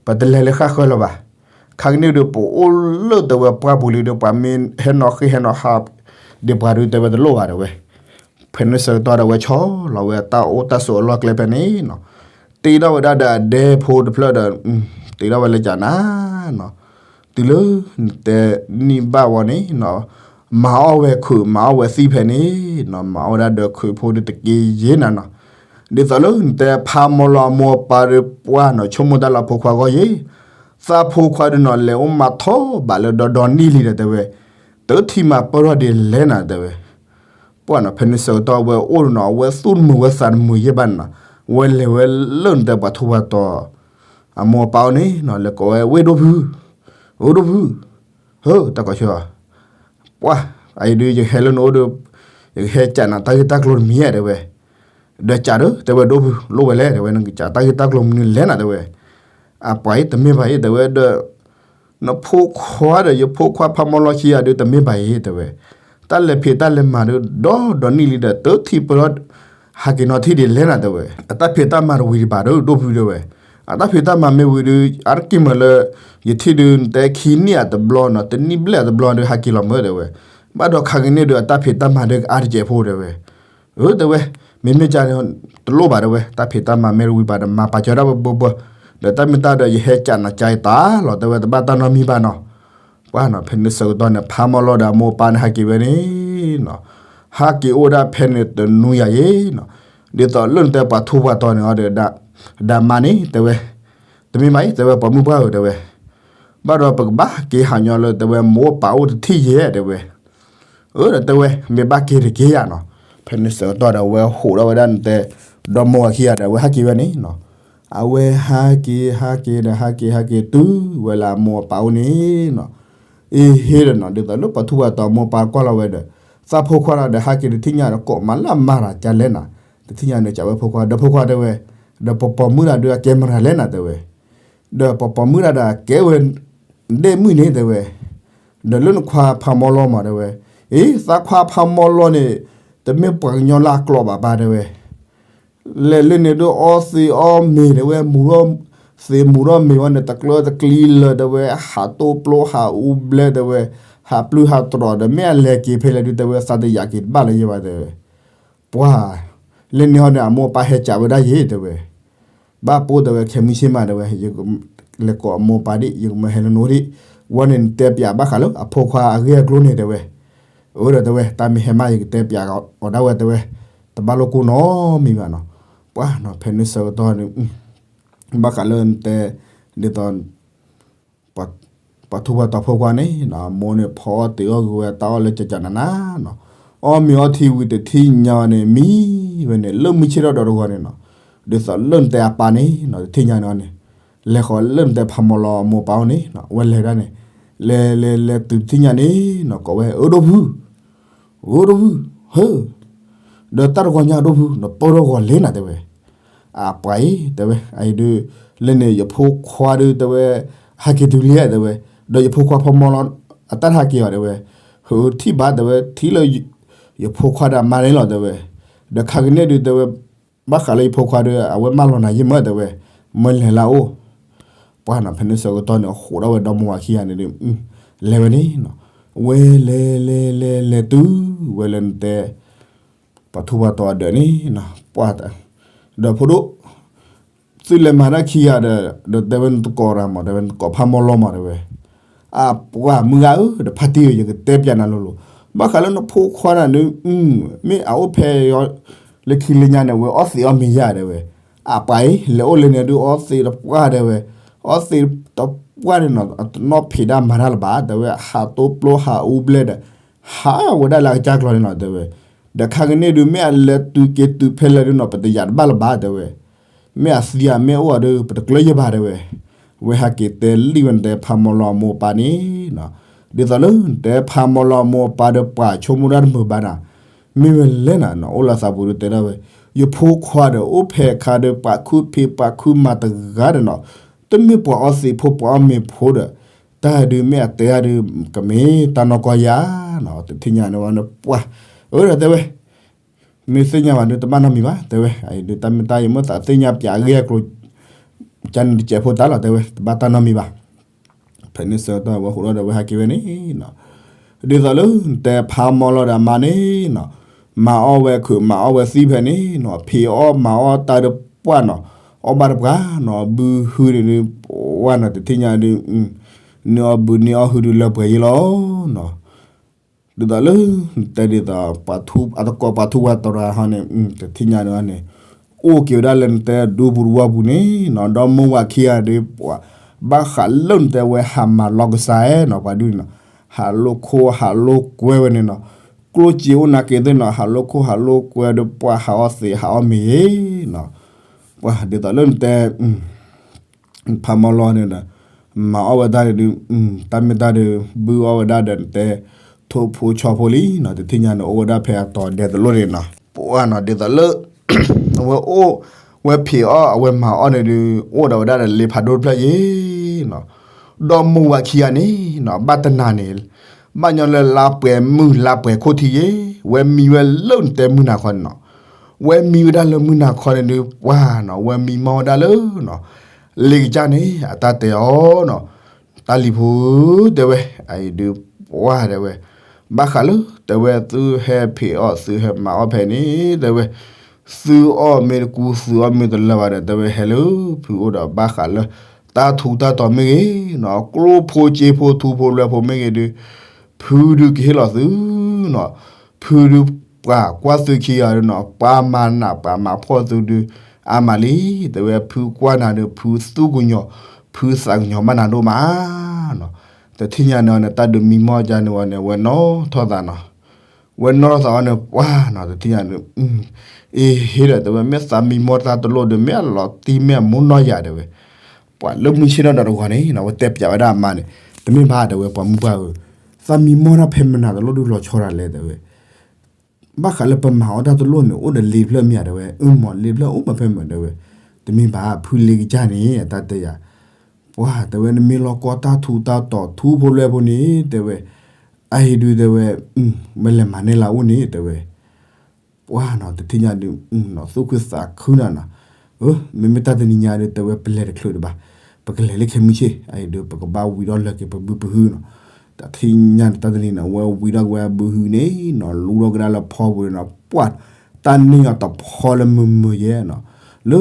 ပတလဲၤလၢဃၣ်ဃၢၤလၢၤဘၣ်, ခါကန့ၣ်ဒုး ပအိၣ်လၢတဲဝဲပှၢ်ပူၤလံဒီး ပှၤမ့ၢ်ဟဲနီၤဃ့ဟဲနီၤဟး ဒ်ပှၤဒုးတဲဝဲတလိၣ်ဘၣ်တဲဝဲ, ဖဲန့ၣ်ဆၢကတီၢ်ဒီးဝဲဆီလီၤဝဲတၢ်အိၣ်တၢ်ဆိးအလီၢ်ကျဲဖဲန့ၣ်နီၤ, တ့ထီၣ်ဝဲဒၣ်ဒီးအဒဲဖိတဖျၢၣ်ဒီး တ့ထီၣ်ဝဲလၢကနၤနီၤ, တုၤလၢနတဲနံၣ်ဘၣ်ဝဲန့ၣ်နီၤ, မၤအီၣ်ဝဲခုးမၤအီၣ်ဝဲသံဖဲန့ၣ်နီၤ, မၤအီၣ်ဝဲဒၣ်ဒီးခုးဖိဒုးတက့ၢ်ယ့ၣ်နၤနီၤ, ဒ်သိးလၢနတဲဖးမီၤလီၤအမိၢ်အပၢ်ဒီးပှၢ်နီၤ ဆိကမိၣ်တၢ်လၢဖိခွါဂီၢ်ယ့ၣ်, သးဖိခွါဒုးနီၤ လဲၤအိၣ်မၤထီၣ်ဘးလၢဒီဒီနံၣ်လံဒီးတဲဝဲ, တထံၣ်မၤပၢၢ်ထီၣ်ဒ်လဲၣ်နၤတဲဝဲ ပှၢ်နီၤ ဖဲန့ၣ်ဆၢကတီၢ်ဝဲအိၣ်နီၤ အဝဲသူၣ်တမုာ်ဝဲသးတမုာ်ယဲၢ်ဘၣ်န့ၣ်နီၤ, ဝဲလဲၤဝဲလၢနတဲပှၤထူးပှၤတီၤ အမိၢ်အပၢ်အိၣ်န့ၣ်နီၤ လဲၤကိးဝဲ ဝ့ၢ်ဒိၣ်ဖု, ဝ့ၢ်ဒိၣ်ဖု, ဟၢ တၢ်ကီဆၢ ပှၢ် အအံၤဒုး ယကဟဲလၢနအိၣ်ဒီး ယကဟဲကးနၤတၢ်ဂ့ၢ်တၢ်ကျိၤတမံၤဧါ တဲဝဲ, ဒီးကးဒီး တဲဝဲဒိၣ်ဖု လိၣ်ဝဲလဲၣ် တဲဝဲ နကးတၢ်ဂ့ၢ်တၢ်ကျိၤမနုၤလဲၣ်နၤ တဲဝဲ, အပှၤအံၤတမ့ၢ်ဘၣ်အံၤ တဲဝဲဒီး နဖိခွါဒီးယဖိခွါဖးမီၤလီၤခံဂၤဒုး တမ့ၢ်ဘၣ်အံၤ တဲဝဲ, တၢ်လဲၤဖံးတၢ်လဲၤမၤဒုး ဒီဒီနံၣ်လံဒီး တထံၣ်ပၢၢ်ထီၣ် ဟးက့ၤနီၤထံၣ်ဒ်လဲၣ်နၤ တဲဝဲ, အတၢ်ဖံးတၢ်မၤတဝံၤဒံးဘၣ်ဒီး ဒိၣ်ဖု တဲဝဲ, အတၢ်ဖံးတၢ်မၤမ့ၢ်ဝံၤဒုး အါတက့ၢ်မးလၢ ယထံၣ်ဒုး နတဲခံနံၣ်အတဘျီနီၤ တနံၣ်ဘျဲၣ်အတဘျီဒုး ဟးက့ၤလီၤမၢ တဲဝဲ, ဘၣ်ဒီးခါကန့ၣ်ဒုး အတၢ်ဖံးတၢ်မၤဒုးကအါတကဲးဖိ တဲဝဲ, အၢ တဲဝဲ, မ့မ့ၢ်ကန့ၣ် တလိၣ်ဘၣ် တဲဝဲ, တၢ်ဖံးတၢ်မၤမ့ၢ်တဝံၤဘၣ်ဒီး မၤပာ်စၢၤဒၣ်ဝဲဘၢဘၢ, ဒီးတၢ်မ့ၢ်တၢ်ဒီး ယဟဲကးနၤကါအံၤတၢ်လီၤ တဲဝဲ တဘၣ်တၢ်နီတမံၤဘၣ်နီၤ, ပှၢ်နီၤ ဖဲန့ၣ်ဆၢကတီၢ်န့ၣ် ဖးမီၤလီၤဒီးအမိၢ်အပၢ်န့ၣ် ဟးက့ၤဝဲန့ၣ်နီၤ, ဟးက့ၤအိၣ်ဒၣ်ဖဲန့ၣ်တနွံယၤယ့ၣ်နီၤ, ဒ်သိးလၢနတဲပှၤထူးပှၤတီၤန့ၣ်အီၤဒီး ဒၣ်မါန့ၣ် တဲဝဲ, တမ့ၢ်ဘၣ်အံၤ တဲဝဲ ပှၤမုၢ်ပှၢ်ဧၢ တဲဝဲ, ဘၣ်ဒီးပကဘၣ်က့ၤဟးညီလၢ တဲဝဲ မိၢ်ပၢ်အိၣ်တထံၣ်ယဲၢ် တဲဝဲ, အၢ ဒီးတဲဝဲ မ့ၢ်ဘၣ်က့ၤတက့ၢ်ယၤနီၤ, ဖဲန့ၣ်ဆၢကတီၢ်ဒီး အဝဲဟးဒီးဝဲဒၣ်နတဲ ဒီမိၢ်ဝၤခံဂၤဒီး အဝဲဟးက့ၤဝဲန့ၣ်နီၤ, အဝဲဟးက့ၤ ဟးက့ၤဒီး ဟးက့ၤ ဟးက့ၤတုၤဝဲလၢအမိၢ်အပၢ်အိၣ်န့ၣ်နီၤ, အ့ဟ့ဒီးနီၤ ဒ်သိးလၢပှၤထူးပှၤတီၤမိၢ်ပၢ်ကွၢ်လီၤဝဲဒီး သးဖိခွါဒီးဟးက့ၤတထံၣ်ညါဒီးကိးမၤလၢအမၤတၢ်ကလဲၣ်နၤ, တထံၣ်ညါန့ၣ် ကးဝဲဖိခွါ ဒီးဖိခွါတဲဝဲ, ဒီးပပိာ်မုၣ်တၢ်ဒုးအကဲမတၤလဲၣ်နၤ တဲဝဲ, ဒီးပပိာ်မုၣ်တၢ်ဒီးအကဲဝဲ ဒ့ၣ်မုၣ်န့ၣ် တဲဝဲ, ဒီးလၢနခွါဖးမီလီၤမး တဲဝဲ, အ့ သးခွါဖးမီလီၤန့ၣ် တမ့ၢ်ပှၤကညီလၢအကျိာ်ဘၣ်ပၢ် တဲဝဲ, လဲၤလၢန့ၣ်ဒုးအီသံးအီမ့ၤ တဲဝဲ, မူၤထီၣ်သံးမူၤထီၣ်မ့ၤဝဲန့ၣ် တကျၢတကျံလၢာ် တဲဝဲ, ဟးတိပျိဟးအူဘျဲ တဲဝဲ, ဟးပျုၢ်ဟးတြီၤဒီး မ့ၢ်အလဲၤက့ၤဖဲလဲၣ်ဒုး တဲဝဲ, သးတယာ်က့ၤတဘၣ်လၢၤယဲဘၣ် တဲဝဲ. ပှၢ်, လၢန့ၣ်ဟီဒီး အမိၢ်အပၢ်ဟဲကးဝဲဒၣ်ယဲ တဲဝဲ. ဘၣ်ပိ တဲဝဲ, ခဲမုၢ်ဆ့ၣ်မး တဲဝဲ, ယကလဲၤကိးအမိၢ်အပၢ်ဒံး ယကမၢဟဲလၢနအိၣ်ဒံး, ဝဲန့ၣ် နတဲပျးဘၣ်ဃးလၢအဖိခွါအဂ့ၢ်အကျိၤန့ၣ် တဲဝဲ. အၢ ဒီးတဲဝဲ, တၢ်မ့ၢ်ဟဲမး ယကတဲပျးအီၤဒၣ်ဝဲ တဲဝဲ, တဘၣ်လိၣ်ကိၢ်နီတမံၤဘၣ်နီၤ. ပှၢ်နီၤ ဖဲန့ၣ်ဆၢကတီၢ်န့ၣ် ဘၣ်ဃးလၢနတဲ ဒ်သိး ပှၤထူးပှၤတီၤဖိခွါန့ၣ် အမိၢ်န့ၣ် ဖီအီၣ်တ့ၢ်အီၣ်ဂ့ၤဝဲ တၢ်အီၣ်လၢကကနၤနၤနီၤ, အီၣ်မ့ၤအီထံဝံၤတထံၣ်ညါန့ၣ် မံဝဲန့ၣ် လၢမုၢ်ဆ့ၣ်ထီၣ်ဒီးတဂီၤန့ၣ်နီၤ, ဒ်သိးလၢနတဲအပၢ်န့ၣ်နီၤ တထံၣ်ညါန့ၣ်န့ၣ် လဲၤဃီၤလၢနတဲဖးမီလီၤအမိၢ်အပၢ်အိၣ်န့ၣ် အဝဲလဲၤဒၣ်န့ၣ် လဲၤလဲၤလဲၤတုၤတထံၣ်ညါန့ၣ်နီၤ ကိးဝဲ အၢ ဒိၣ်ဖု အၢ ဒိၣ်ဖု ဟၢ ဒီးတၢ်တဂီၤညါ ဒိၣ်ဖု နပၢၢ်ထီၣ်ဂီၤလ့နၤ တဲဝဲ. အပှၤအံၤ တဲဝဲ အအံၤဒုး လၢန့ၣ် ယဖိခွါဒုး တဲဝဲ ဟဲက့ၤတုၤလံ တဲဝဲ, ဒီးယဖိခွါဖးမီလီၤ အတၢ်တဟဲက့ၤအီၤ တဲဝဲ, ဟၢ ထံၣ်ဘၣ် တဲဝဲ ထံၣ်လၢ ယဖိခွါဒီးအမါန့ၣ်လီၤ တဲဝဲ, ဒီးခါကန့ၣ်ဒုး တဲဝဲ ဘၣ်ဃးလၢယဖိခွါဒီး အဝဲမၢလီၤနၤယံာ်မး တဲဝဲ, မၢလဲၤလၢအအိၣ် ပှၢ်နီၤ ဖဲန့ၣ်ဆၢကတီၢ်န့ၣ် ဟိးထီၣ်ဝဲဒီမါဝၤခံဂၤန့ၣ်ဒုး လဲၤဝဲန့ၣ်နီၤ, ဝဲလဲၤလဲၤလဲၤလဲၤတုၤဝဲလၢနတဲ ပှၤထူးပှၤတီၤအဒၢးန့ၣ်နီၤ, ပှၢ် ဒီးဖိဒိၣ် သုလဲၤမၤတၢ်ခံဂၤဒီး ဒီးတဲဝဲနတကိးရၤမး တဲဝဲ နတကိးဖးမီလီၤမး တဲဝဲ, အပှၢ်မုၢ်ဂၤဧၢ တဖါတံၢ်ဧၢ ယကတဲပျးနၤလိၤလိၤ, ဘၣ်ဃးလၢနဖိခွါနၤဒုး မ့ၢ်အအိၣ်ဖဲ လၢခံလၢညါန့ၣ် အဝဲအီၣ်သံးအီၣ်မ့ၤယၤ တဲဝဲ, အပှၤအံၤ လဲၤအိၣ်လၢန့ၣ်ဒုး အီၣ်သံးတပှၢ် တဲဝဲ, အီၣ်သံးတပှၢ်န့ၣ်နီၤ အတနီၣ်ဖံးတၢ်မၤတၢ်လၢၤဘၣ် တဲဝဲ, ဟးတိပျိဟးအူဘျဲဒီး ဟးဝဲဒၣ်လၢအကစၢ်ကျီၤန့ၣ်နီၤ တဲဝဲ, ဒီးခါကန့ၣ်ဒုး မ့ၢ်အလဲၤတုၤက့ၤတုၤဖဲလဲၣ်ဒုးနီၤ ပတယာ်တဘၣ်လၢၤဘၣ် တဲဝဲ, မ့ၢ်အသံအမ့ၢ်အိၣ်အီၤဒုး ပတကျၢၤယဘၣ် တဲဝဲ, ဝဲဟဲက့ၤတဲလံဝဲနတဲဖးမီလီၤအမိၢ်အပၢ်န့ၣ်နီၤ, ဒ်သိးလၢနတဲဖးမီလီၤအမိၢ်အပၢ်ဒီး ပှၤဆိကမိၣ်တၢ်တမုာ်ဘၣ်နၤ, မ့ၢ်ဝဲလဲၣ်နၤနီၤ အိၣ်လၢသးပူၤဒုးတဲဒၣ်ဝဲ, ယဖိခွါဒီး အိၣ်ဖဲအခါဒီး ပှၤခုဖံးပှၤခုမၤတဂၤဒီးနီၤ, တမ့ၢ်ပှၤအီသံးဖိ ပှၤအီမ့ၤဖိဒီး, တၢ်ဒုးမ့ၢ်အတဲအါဒုး ကမ့ၢ်တၢ်နီၢ်ကီၢ်ယၤနီၤ, တထံၣ်ညါန့ၣ်ဝဲန့ၣ် ပှၢ်, အၢ ဒီးတဲဝဲ, မ့ၢ်သ့ၣ်ညါဘၣ်ဒုး တဘၣ်နီတမံၤဘၣ် တဲဝဲ, အအံၤဒုး တၢ်မ့ၢ်တၢ်ယမ့ၢ်သးသ့ၣ်ညါပၠးအဂ့ၢ်အကျိၤ ကန့ၣ်တစဲးဖိတၢ်လီၤ တဲဝဲ, တဘၣ်တၢ်နီတမံၤဘၣ်. ဖဲန့ၣ်ဆၢကတီၢ်ဝဲဟိးထီၣ်ဒီးဝဲဟဲက့ၤဝဲန့ၣ်နီၤ, ဒ်သိးလၢနတဲဖးမီလီၤဒီးအမါန့ၣ်နီၤ, မၤအီၣ်ဝဲခုး မၤအီၣ်ဝဲသံဖဲန့ၣ်နီၤ, ဖံးအီၣ်မၤအီၣ်တၢ်ဒီးပှၢ်နီၤ, အီၣ်ဘၣ်တပှၢ်နီၤ, ဘုဟုန့ၣ်ဒုး ပှၢ်နီၤ တထံၣ်ညါဒုး န့ၢ်အီၣ်ဘုန့ၢ်အီၣ်ဟုဒုးလၢပှဲၤယံလီၤနီၤ. ဒ်သိးလၢ နတဲဒ်သိး ပှၤထူး အတကိးပှၤထူးပှၤတီၤတဂၤဟီန့ၣ် တထံၣ်ညါန့ၣ်န့ၣ် အိၣ်က့ၤဝဲဒၣ်လၢနတဲဒူပူၤတဝီပူၤန့ၣ်နီၤ, ဒီမါဝၤခံဂၤဒီး ပှၤ ဘၣ်ဃးလၢနတဲဝဲဟးမၤလီၤကစၢ်နီၤ, ပှၤဒုန့ၣ်နီၤ, ဟးလိာ်ခိၣ်ဟးလိာ်ကွဲဝဲန့ၣ်နီၤ, ကျိၣ်စ့အိၣ်နာ်က့ၤသ့ၣ်နီၤ, ဟးလိာ်ခိၣ်ဟးလိာ်ကွဲဒီး ပှၤဟးအီသံးဟးအီမ့ၤနီၤ, ပှၤဒ်သိးလၢနတဲ ဖးမီလီၤန့ၣ်ဒီး မၤအီၣ်ဝဲတၢ်န့ၣ်ဒုး တၢ်မ့ၢ်တၢ်ဒုး ဘုအီၣ်ဝဲဒၣ်ဒီးနတဲ ထိၣ်ဖိဆီဖိလံနီၤ, တထံၣ်ညါန့ၣ် အိၣ်ဝဲဒၣ်ဖဲအတီၤဒဲးတလိၣ်န့ၣ်နီၤ, ပှၢ်နီၤ ဒ်သိးလၢ အဝဲအိၣ်ဝဲဖံးအီၣ် အဝဲမၤအီၣ်န့ၣ်ဒုး အိၣ်ဒီးဝဲဒၣ်ဒီးလ့ဖးဒိၣ်တဖျၢၣ်ယဲနီၤ, ဒီမါဝၤခံဂၤန့ၣ်နီၤ ဘၣ်တနၤန့ၣ် ဘၣ်ညီလၢလါပှဲၤမုၢ်လါပှဲၤခိၣ်ထံယဲ, ဝဲမံဝဲလၢနတဲမုၢ်နၤခီန့ၣ်နီၤ, ဝဲမံဝဲဒၣ်လၢမုၢ်နၤခီန့ၣ်ဒုး ပှၢ်နီၤ ဝဲမံမီၢ်ဝဲဒၣ်လၢနီၤ လ့ကစၢ်န့ၣ် အတၢ်တဲအီၤနီၤ, တၢ်လံၤဖိဧၢ တဲဝဲ, အအံၤဒုး ပှၢ်တဲဝဲ, ဘၣ်ဃးလၢ တဲဝဲ သုဟဲဖံးအီၣ်သုဟဲမၤအီၣ်ဖဲန့ၣ် တဲဝဲ, သုအီၣ်မ့ၢ်တကူ သုအီၣ်မ့ၢ်တလၢာ်ဘၣ်ဒီး တဲဝဲဟဲလၢဖုအိၣ်ဒီး ဘၣ်ဃးလၢ တၢ်ထူးတၢ်တီၤမ့ၢ်ဂ့ၤနီၤ ကျိၣ်ဖိစ့ဖိထူဖိလွဲဖိမ့ၢ်ဂ့ၤဒုး ဖုဒုးကဟ့ၣ်လီၤသုနီၤ, ဖုဒုး ပှၤကွၢ်သုခံဂၤဒုးနီၤ ပှၤမၤနးပှၤမၤဖှီၣ်သုဒုး အါမးလံ, တဲဝဲ ဖုကွၢ်နၤဒုး ဖုသူၣ်ကညီၤ ဖုသးကညီၤဘၣ်နၤဒိၣ်မးနီၤ, တထံၣ်ညါန့ၣ်န့ၣ် တၢ်ဒုးမံမီၢ်ကါန့ၣ်ဝဲန့ၣ် ဝဲနီၣ်ထီၣ်သးနီၤ, ဝဲနီၣ်ထီၣ်သးဝဲန့ၣ် ပှၢ်နီၤ တထံၣ်ညါန့ၣ် အ့ ဟ့ၣ်ဒီး တဲဝဲ မ့ၢ်သးမံမီၢ်တၢ်တလိၣ်ဒီး မ့ၢ်အလီၤတံၢ်မ့ၢ်အမူနီၢ်ယၤ တဲဝဲ, ပှၤလၢမုၢ်ဆ့ၣ်ထီၣ်ဒီးတဂီၤန့ၣ်နီၤ ဝဲတဲပျးဝဲဒၣ်အမါန့ၣ် တမ့ၢ်ဘၣ် တဲဝဲ ပှၤမုၣ်ပှၢ်ဧၢ, သးမံမီၢ်တၢ်ဖဲမနုၤတလိၣ်ဒုးလီၤဆီဒၣ်လဲၣ် တဲဝဲ, ဘၣ်ဃးလၢပမၤအီၣ်တၢ်တလိၣ်န့ၣ် အိၣ်ဒီးလ့တဖျၢၣ်မ့ၢ်ဧါ တဲဝဲ, အၢမး လ့တဖျၢၣ်အိၣ်မးဖဲမုၢ် တဲဝဲ, တမ့ၢ်ဘၣ် ဖုလ့ကစၢ်န့ၣ် အတၢ်တဲယၤ ပှၢ်တဲဝဲ နမ့ၢ်လီၤကီတၢ်ထူးတၢ်တီၤထူဖိလွဲဖိန့ၣ် တဲဝဲ, အအံၤဒုးတဲဝဲ, မ့ၢ်လဲၤမၤန့ၢ်လၢအိၣ်န့ၣ် တဲဝဲ ပှၢ်နီၤ တထံၣ်ညါဒုး သူၣ်ခုသးခုနၤနီၤ, မ့မ့ၢ်တၢ်တနံၤညါဒုး တဲဝဲ ပလဲၤတချုးတဘၣ်, ပကလဲၤလၢခဲမုၢ်ဆ့ၣ် အအံၤဒုး ပကဘၣ်ဝံၤထီၣ်လၢက့ၤပဘုပဟုနီၤ, တထံၣ်ညါန့ၣ်တၢ်တနံၤန့ၣ် အဝဲဝံၤထီၣ်က့ၤဝဲအဘုဟုန့ၣ်နီၤ လူထီၣ်ကဒါလၢဖီပူၤန့ၣ်နီၤ ပှၢ် တၢ်န့ၢ်အီၤတဖီလၢမုာ်မုာ်ယဲနီၤ, လၢ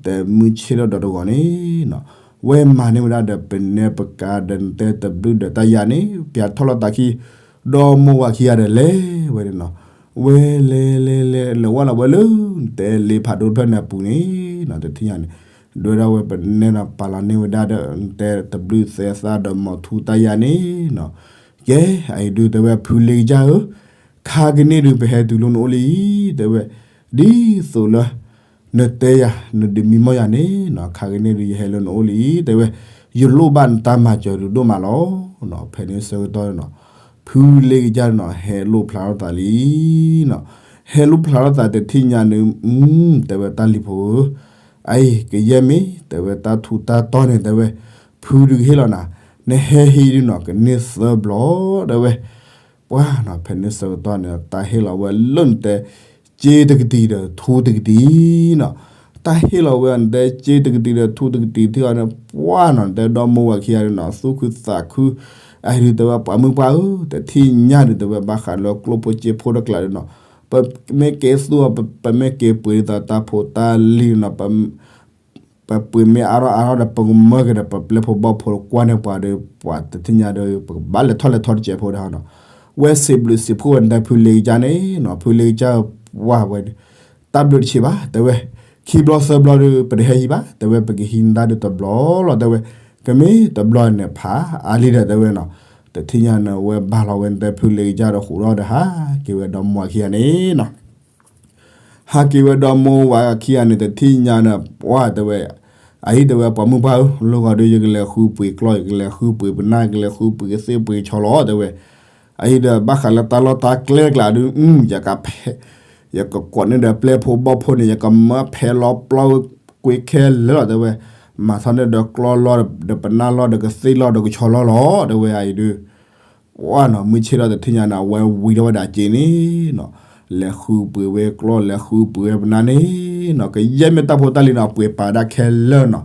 တဲမုၢ်ဆ့ၣ်ထီၣ်ဒီးတဂီၤန့ၣ်နီၤ, ဝဲမၤန့ၢ်ဝဲဒၣ်ဒီးပနဲပကၤဒီးနတဲတဘျုးဒီးတၢ်ယၤန့ၣ် ပၠးထီၣ်လီၤသးခံ ဒီမိၢ်ဝၤခံဂၤဒီးလဲၤဝဲန့ၣ်နီၤ, ဝဲလဲၤလဲၤလဲၤလဲၤဝဲလီၤဝဲလၢ နတဲလ့ဖးဒိၣ်တဖျၢၣ်န့ၣ်အပူၤန့ၣ်နီၤ တထံၣ်ညါန့ၣ် ဒွဲဒၣ်ဝဲပနဲနီၤ ပာ်လီၤန့ၢ်ဝဲဒၣ်ဒီး နတဲတဘျုးသဲသၣ်ဒီးမီၤထူတၢ်ယၤန့ၣ်နီၤ, ကဲ အအံၤဒုးတဲဝဲ ဖုလ့ကစၢ်ဧၢ, ခါကန့ၣ်ဒုး ပဟဲတုၤလၢနအိၣ်လံအံၤ တဲဝဲ, ဒ်သိးလၢ နတဲယၤ နဒုးမံမီၢ်ယၤန့ၣ်နီၤ ခါကန့ၣ်ဒုး ယဟဲလၢနအိၣ်လံအံၤ တဲဝဲ, ယလိၣ်ဘၣ်နတၢ်မၤစၢၤဒုးဒိၣ်မးလီၤနီၤ, ဖဲန့ၣ်ဆၢကတီၢ်နီၤ ဖုလ့ကစၢ်နီၤ ဟဲလိၣ်ဖျါထီၣ်သးလံနီၤ, ဟဲလိၣ်ဖျါထီၣ်သးတထံၣ်ညါန့ၣ် တဲဝဲ တၢ်လံၤဖိဧၢ, အအံၤ ကယဲၢ်မ့ၢ် တဲဝဲ တၢ်ထူးတၢ်တီၤန့ၣ် တဲဝဲ, ဖုဒုးကဟ့ၣ်လီၤနၤ, နဟဲဟံးဒုးနီၤ ကန့ၢ်သၢဘျီ တဲဝဲ ပှၢ်နီၤ ဖဲန့ၣ်ဆၢကတီၢ်န့ၣ် တၢ်ဟ့ၣ်လီၤဝဲလၢနတဲ စ့တကတံၤဒီးထူတကတံၤနီၤ, တၢ်ဟ့ၣ်လီၤဝဲနတဲ စ့တကတံၤဒီးထူတကတံၤ ထံၣ်အီၤန့ၣ် ပှၢ်နီၤ နတဲဒီမိၢ်ဝၤခံဂၤဒုးနီၤ သူၣ်ခုသးခု, အအံၤဒုးတဲဝဲ ပှၤမုၢ်ပှၢ်ဧၢ တထံၣ်ညါဒုး တဲဝဲ ဘၣ်ဃးလၢကျိၣ်ဖိစ့ဖိတကျးဒုးနီၤ, ပမ့ၢ်က့ၤသူၣ်အီၤ ပမ့ၢ်က့ၤပှ့ၤဒ်သိးတၢ်ဖိတၢ်လံၤနီၤ ပပှ့ၤမ့ၢ်အါထီၣ်အါထီၣ်ဒီး ပကမၢက့ၤဒီး ပပျဲၢ်ဖိဘီၣ်ဖိကွၢ်န့ၢ်ပှၤဒီး ပှၤတထံၣ်ညါဒီး ပကဘၣ်လဲၤထီၣ်လဲၤထီတစဲးဖိဒီးနီၤ, ဝဲစံးဘျုးစံးဖှိၣ်ဝဲနတဲဖုလ့ကစၢ်န့ၣ်နီၤ ဖုလ့ကစၢ်ပှၢ်ဝဲ တၢ်ဘျုးတဆံးဘၣ် တဲဝဲ, ခံဘျီသၢဘျီဒီး ပတဟဲဟံးဘၣ် တဲဝဲ ပကဟံးနတၢ်ဒုးတဘျီလီၤ တဲဝဲ, ကမ့ၢ်တဘျီန့ၣ်ဖးအါလံဒီး တဲဝဲနီၤ, တထံၣ်ညါန့ၣ် ဝဲဘၣ်လီၤဝဲနတဲဖုလ့ကစၢ်ဒီး ဃိးထီၣ်ဒီး ဟးက့ၤဝဲဒီမိၢ်ဝၤခံဂၤန့ၣ်နီၤ ဟးက့ၤဝဲဒီမိၢ်ဝၤခံဂၤန့ၣ် တထံၣ်ညါန့ၣ် ပှၢ်တဲဝဲ, အအံၤတဲဝဲ ပှၤမုၢ်ပှၢ်ဧၢ လၢဂီၤဒီး ယကလဲၤဃုပှ့ၤကျီၢ် ယကလဲၤဃုပှ့ၤပနၢ် ယကလဲၤဃုပှ့ၤကသ့ၣ်ပှ့ၤကဆီလီၤ တဲဝဲ, အအံၤဒီး ဘၣ်ဃးလၢတၢ်လီၢ်တၢ်ကျဲတကျးဒုး ယကဖဲ ယကကိးန့ၢ်ဒီးပျဲၢ်ဖိဘီၣ်ဖိန့ၣ် ယကမၢဖဲလီၤပျီကွ့ခဲလၢာ်လီၤ တဲဝဲ, မၤထီၣ်န့ၢ်ဒီးကျီၢ်လီၢ်ဒီးပနၢ်လီၢ်ဒီးကသ့ၣ်လီၢ်ဒီးကဆီလီၢ်လီၤ တဲဝဲ အအံၤဒုး ပှၢ်နီၤ မုၢ်ဆ့ၣ်ထီၣ်တထံၣ်ညါန့ၣ် အဝဲဝံၤထီၣ်ဝဲဒၣ်စ့န့ၣ်နီၤ, လဲၤဃုပှ့ၤဝဲကျီၢ် လဲၤဃုပှ့ၤဝဲပနၢ်န့ၣ်နီၤ, ကယဲၢ်မ့ၢ်တၢ်ဖိတၢ်လံၤနီၤ ပှ့ၤပာ်ဒၣ်ခဲလၢာ်နီၤ,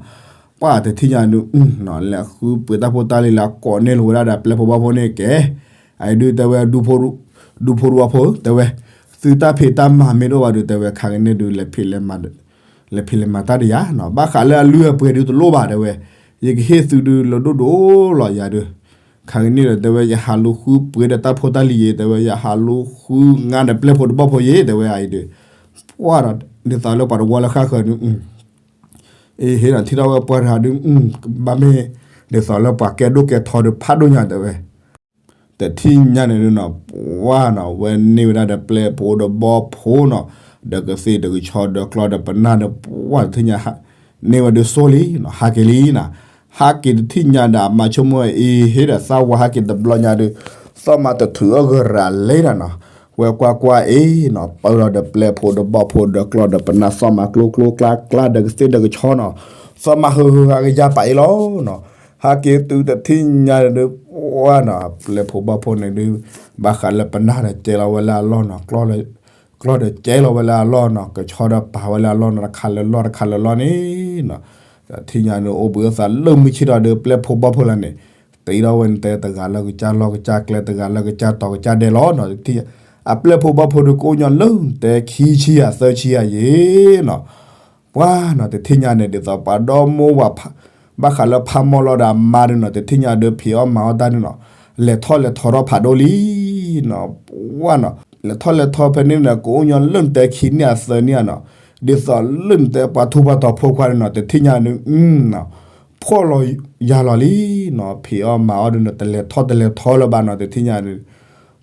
ပှၢ်တထံၣ်ညါဒုး လဲၤဃုပှ့ၤတၢ်ဖိတၢ်လံၤလၢအကိးန့ၢ်လီၤဝဲဒၣ်ဒီးပျဲၢ်ဖိဘီၣ်ဖိန့ၣ်ကဲ, အအံၤဒုးတဲဝဲ ဒူဖိတဝီဖိ တဲဝဲ, သုတၢ်ဖံးတၢ်မၤမ့ၢ်တအိၣ်ဘၣ်ဒုး တဲဝဲ ခါကန့ၣ်ဒုး လဲၤဖံးလဲၤမၤတၢ်ဒီးယၤနီၤ, ဘၣ်ဃးလၢအလုၢ်အပှ့ၤဒုးတလိၣ်ဘၣ် တဲဝဲ, ယကဟ့ၣ်သုဒုးလၢဒိၣ်ဒိၣ်လီၤယၤဒုး, ခါကန့ၣ်ဒီး တဲဝဲ ယဟးလူၤဃုပှ့ၤဒီးတၢ်ဖိတၢ်လံၤယံၤ တဲဝဲ ယဟးလူၤဃုငါဒီးပျဲၢ်ဖိတဘီၣ်ဖိယံၤ တဲဝဲ အအံၤဒုး, ပှၢ်ဒီး ဒ်သိးလၢပှၤတဝီလၢဃၣ်ဃၢၤဒုး အ့ ဟ့ၣ်ဒီးထံၣ်ထီၣ်ဝဲပှၤတဂၤဒုး ဘၣ်မ့ၢ် ဒ်သိးလၢပှၤကဲဒိၣ်ကဲထီဒုးဖးဒိၣ်ညါ တဲဝဲ, တထံၣ်ညါန့ၣ်ဒုးနီၤ ပှၢ်နီၤ ဝဲန့ၢ်ဝဲဒၣ်ဒီးပျဲၢ်ဖိဒီးဘီၣ်ဖိနီၤ, ဒီးကသ့ၣ်ဒီးကဆီဒီးကျီၢ်ဒီးပနၢ်ဒီး ပှၢ်တထံၣ်ညါ န့ၢ်ဝဲဒုးစိလံနီၤ ဟးက့ၤလံနီၤ, ဟးက့ၤတထံၣ်ညါဒီး မၤဆိကမိၣ်အ့ ဟ့ၣ်ဒီးသးဝးဟးက့ၤတဘျီညါဒုး သီၣ်မၤတထုးအဂၤရၤလဲၤဒၣ်နီၤ, ဝဲကွၢ်ကွၢ်အ့နီၤ ပၢၢ်လီၤဒီးပျဲၢ်ဖိဒီးဘီၣ်ဖိဒီးကျီၢ်ဒီးပနၢ် သီၣ်မၤကျိကျိကျါကျါဒီးကသ့ၣ်ဒီးကဆီနီၤ, သီၣ်မၤဟုဟုဟးကယၤပာ်အ့လီၤနီၤ, ဟးက့ၤတုၤတထံၣ်ညါန့ၣ်ဒုး ပှၢ်နီၤ ပျဲၢ်ဖိဘီၣ်ဖိန့ၣ်ဒုး ဘၣ်ဃးလၢပနၢ်ဒီးကဲလီၤဝဲလၢအလီၢ်နီၤ, ကျီၢ်ဒီးကဲလီၤဝဲလၢအလီၢ်နီၤ, ကဆီဒီးပာ်ဝဲလၢအလီၢ်နီၤ, တခါလၢလီၢ်တခါလၢလီၢ်န့ၣ်နီၤ, တထံၣ်ညါန့ၣ်အိၣ်ဘှံးအိၣ်သါလၢမုၢ်ဆ့ၣ်ထီၣ်ဒီး ပျဲၢ်ဖိဘီၣ်ဖိလၢန့ၣ် တ့ထီၣ်ဝဲနတဲတဂၤလၢကစၢ်လီၢ်ကစၢ်ကျဲ တဂၤလၢကစၢ်တီၤကစၢ်ဒဲးလီၤနီၤ, တထံၣ်ညါ အပျဲၢ်ဖိဘီၣ်ဖိဒုးကအိၣ်ညီလၢနတဲခံဆံယၤ သၢဆံယၤယံၤနီၤ, ပှၢ်နီၤ တထံၣ်ညါန့ၣ် ဒ်သိးပှၤဒီမိၢ်ဝၤ ဘၣ်ဃးလၢဖးမီၢ်လီၤဒီးအမါဒုးနီၤ တထံၣ်ညါဒုးဖံးအီၣ်မၤအီၣ်တၢ်ဒုးနီၤ လဲၤထီၣ်လဲၤထီထီၣ်ဖးဒိၣ်လံနီၤ, ပှၢ်နီၤ လဲၤထီၣ်လဲၤထီဖဲန့ၣ်န့ၣ် ကအိၣ်ညီလၢနတဲခံနံၣ်အသၢနံၣ်ဧါနီၤ, ဒ်သိးလၢနတဲပှၤထူးပှၤတီၤဖိခွါဒုးနီၤ တထံၣ်ညါဒုး ဖှီၣ်လီၤယာ်လီၤလံနီၤ, ဖံးအီၣ်မၤအီၣ်ဒုးနီၤ တလဲၤထီၣ်တလဲၤထီလၢၤဘၣ်နီၤ တထံၣ်ညါဒုး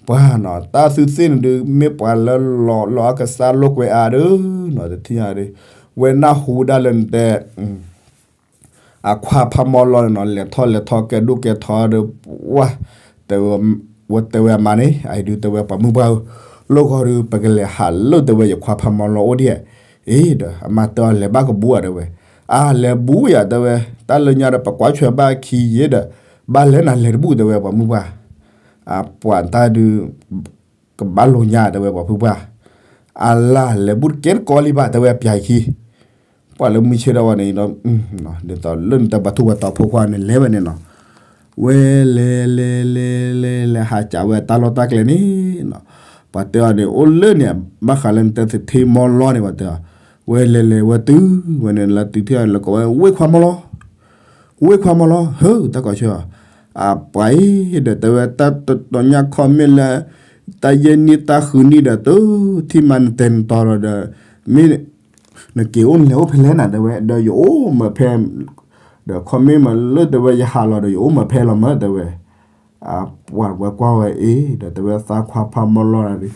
ပှၢ်နီၤ တၢ်သုသ့ၣ်န့ၣ်ဒုး မ့ၢ်ပှၤလၢလီၤလီၤအကစၢ်လိာ်ကွဲအါဒုးနီၤ တထံၣ်ညါဒုး ဝဲနၢ်ဟူဒၣ်လၢနတဲ အခွါဖးမီၢ်လီၤန့ၣ်နီၤ လဲၤထီၣ်လဲၤထီကဲဒိၣ်ကဲထီဒုး ပှၢ် ဝဲတဲဝဲအမါန့ၣ် အအံၤဒုးတဲဝဲပှၤမုၢ်ပှၢ်ဧၢ, လီၢ်ဂီၤဒုး ပကလဲၤဟးလၢတဲဝဲယခွါဖးမီၢ်လီၤအိၣ်ဒံးဧါ, အ့ဒီး အမါတဲအီၤလဲၤဘၣ်ကဘူးဧါတဲဝဲ, အါလဲၤဘူးယၤတဲဝဲ, တၢ်လၢညါဒီး ပကွၢ်ဆွဲးဘၣ်ခံယ့ဒီး ဘၣ်လဲၤနၤလဲၤတဘူၣ်တဲဝဲ ပှၤမုၢ်ပှၢ်, အပှၤတၢ်ဒုး ကဘၣ်လိာ်ညါတဲဝဲ ပှၤဖုပှၢ်, အလၢ်လဲၤဘူးတကဲတကိးလံဘၣ်တဲဝဲ ပၠးအခံ ပှၤလၢမုၢ်ဆ့ၣ်ဒီးဝဲန့ၣ်ဒီး ဒ်သိးလၢနတဲပှၤထူးပှၤတီၤဖိခွါန့ၣ် လဲၤဝဲန့ၣ်နီၤ, ဝဲလဲၤလဲၤလဲၤလဲၤလဲၤ ဟးကးဝဲတၢ်လီၢ်တၢ်ကျဲန့ၣ်နီၤ, ပှၤတဲအီၤန့ၣ် အိၣ်လၢန့ၣ် ဘၣ်ဃးလၢနတဲသထ့မီလီန့ၣ် ပှၤတဲအီၤ, ဝဲလဲၤလဲၤဝဲတုၤ ဝဲန့ၣ်လၢတုၤထံၣ်အီၤန့ၣ် လၢကိးဝဲ ဝ့ၢ်ခွါမီလီ ဝ့ၢ်ခွါမီလီ ဟၢ တၢ်ကိးဆၢ, အပှၤအံၤဒီးတဲဝဲ တၢ်တတီၤညါခီမ့ၢ်လၢ တၢ်ယဲၢ်နံၣ်တၢ်ဃုနံၣ်ဒီး တုၤထံၣ်မးနတဲနတီၤလီၤဒီး မ့ၢ်နက့ၤအိၣ်နလဲၤအိၣ်ဖဲလဲၣ်နၤတဲဝဲ ဒီးယအိၣ်မၤဖဲ ဒီးခီမ့ၢ်မးလၢတဲဝဲ ယဟးလီၤဒီး ယအိၣ်မၤဖဲလီၤမၢတဲဝဲ အပှၤဝဲကွၢ်ဝဲအ့ၣ် ဒီးတဲဝဲသးခွါဖးမီလီၤဒီး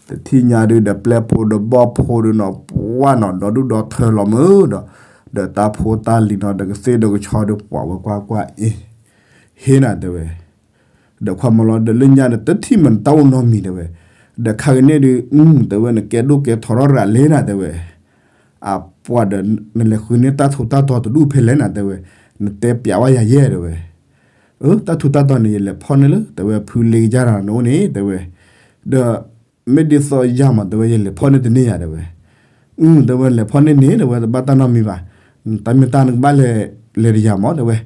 တထံၣ်ညါဒုးဒီး ပျဲၢ်ဖိဒီးဘီၣ်ဖိဒုးနီၤ ပှၢ်နီၤ ဒီဒူၣ်ဒီထၢလီၤမၢဒီး ဒီးတၢ်ဖိတၢ်လံၤနီၤ ဒီးကသ့ၣ်ဒီးကဆီဒီး ပှၤဝဲကွၢ်ကွၢ်အ့ၣ် ဟ့ၣ်နၤတဲဝဲ ဒီးခွါမီလီၤ ဒီးလၢညါဒီး တထံၣ်မးနတၢ်အိၣ်နီတမံၤတဲဝဲ, ဒီးခါကန့ၣ်ဒုး တဲဝဲ နကဲဒိၣ်ကဲထီထီၣ်ရၤလဲၣ်နၤတဲဝဲ, အပှၤဒီး နလဲၤဃုန့ၢ်တၢ်ထူးတၢ်တီၤတဒူၣ်ဖဲလဲၣ်နၤတဲဝဲ, နတဲပျးဝဲယၤယဲၢ်တဲဝဲ, အၢ တၢ်ထူးတၢ်တီၤန့ၣ် ယလဲၤဖီၣ်န့ၢ်လၢ တဲဝဲ ဖုလ့ကယါတၢ်နအိၣ်န့ၣ် တဲဝဲ, ဒီး မ့ၢ်ဒ်သိးယၤမး တဲဝဲ ယလဲၤဖီၣ်န့ၢ်တန့ၢ်ယၤတဲဝဲ, အၢ တဲဝဲ လဲၤဖီၣ်န့ၢ်န့ၣ် တဲဝဲ တဘၣ်တၢ်နီတမံၤဘၣ်, တၢ်မ့ၢ်တၢ်နကဘၣ်လဲၤ လဲၤတယၤမး တဲဝဲ,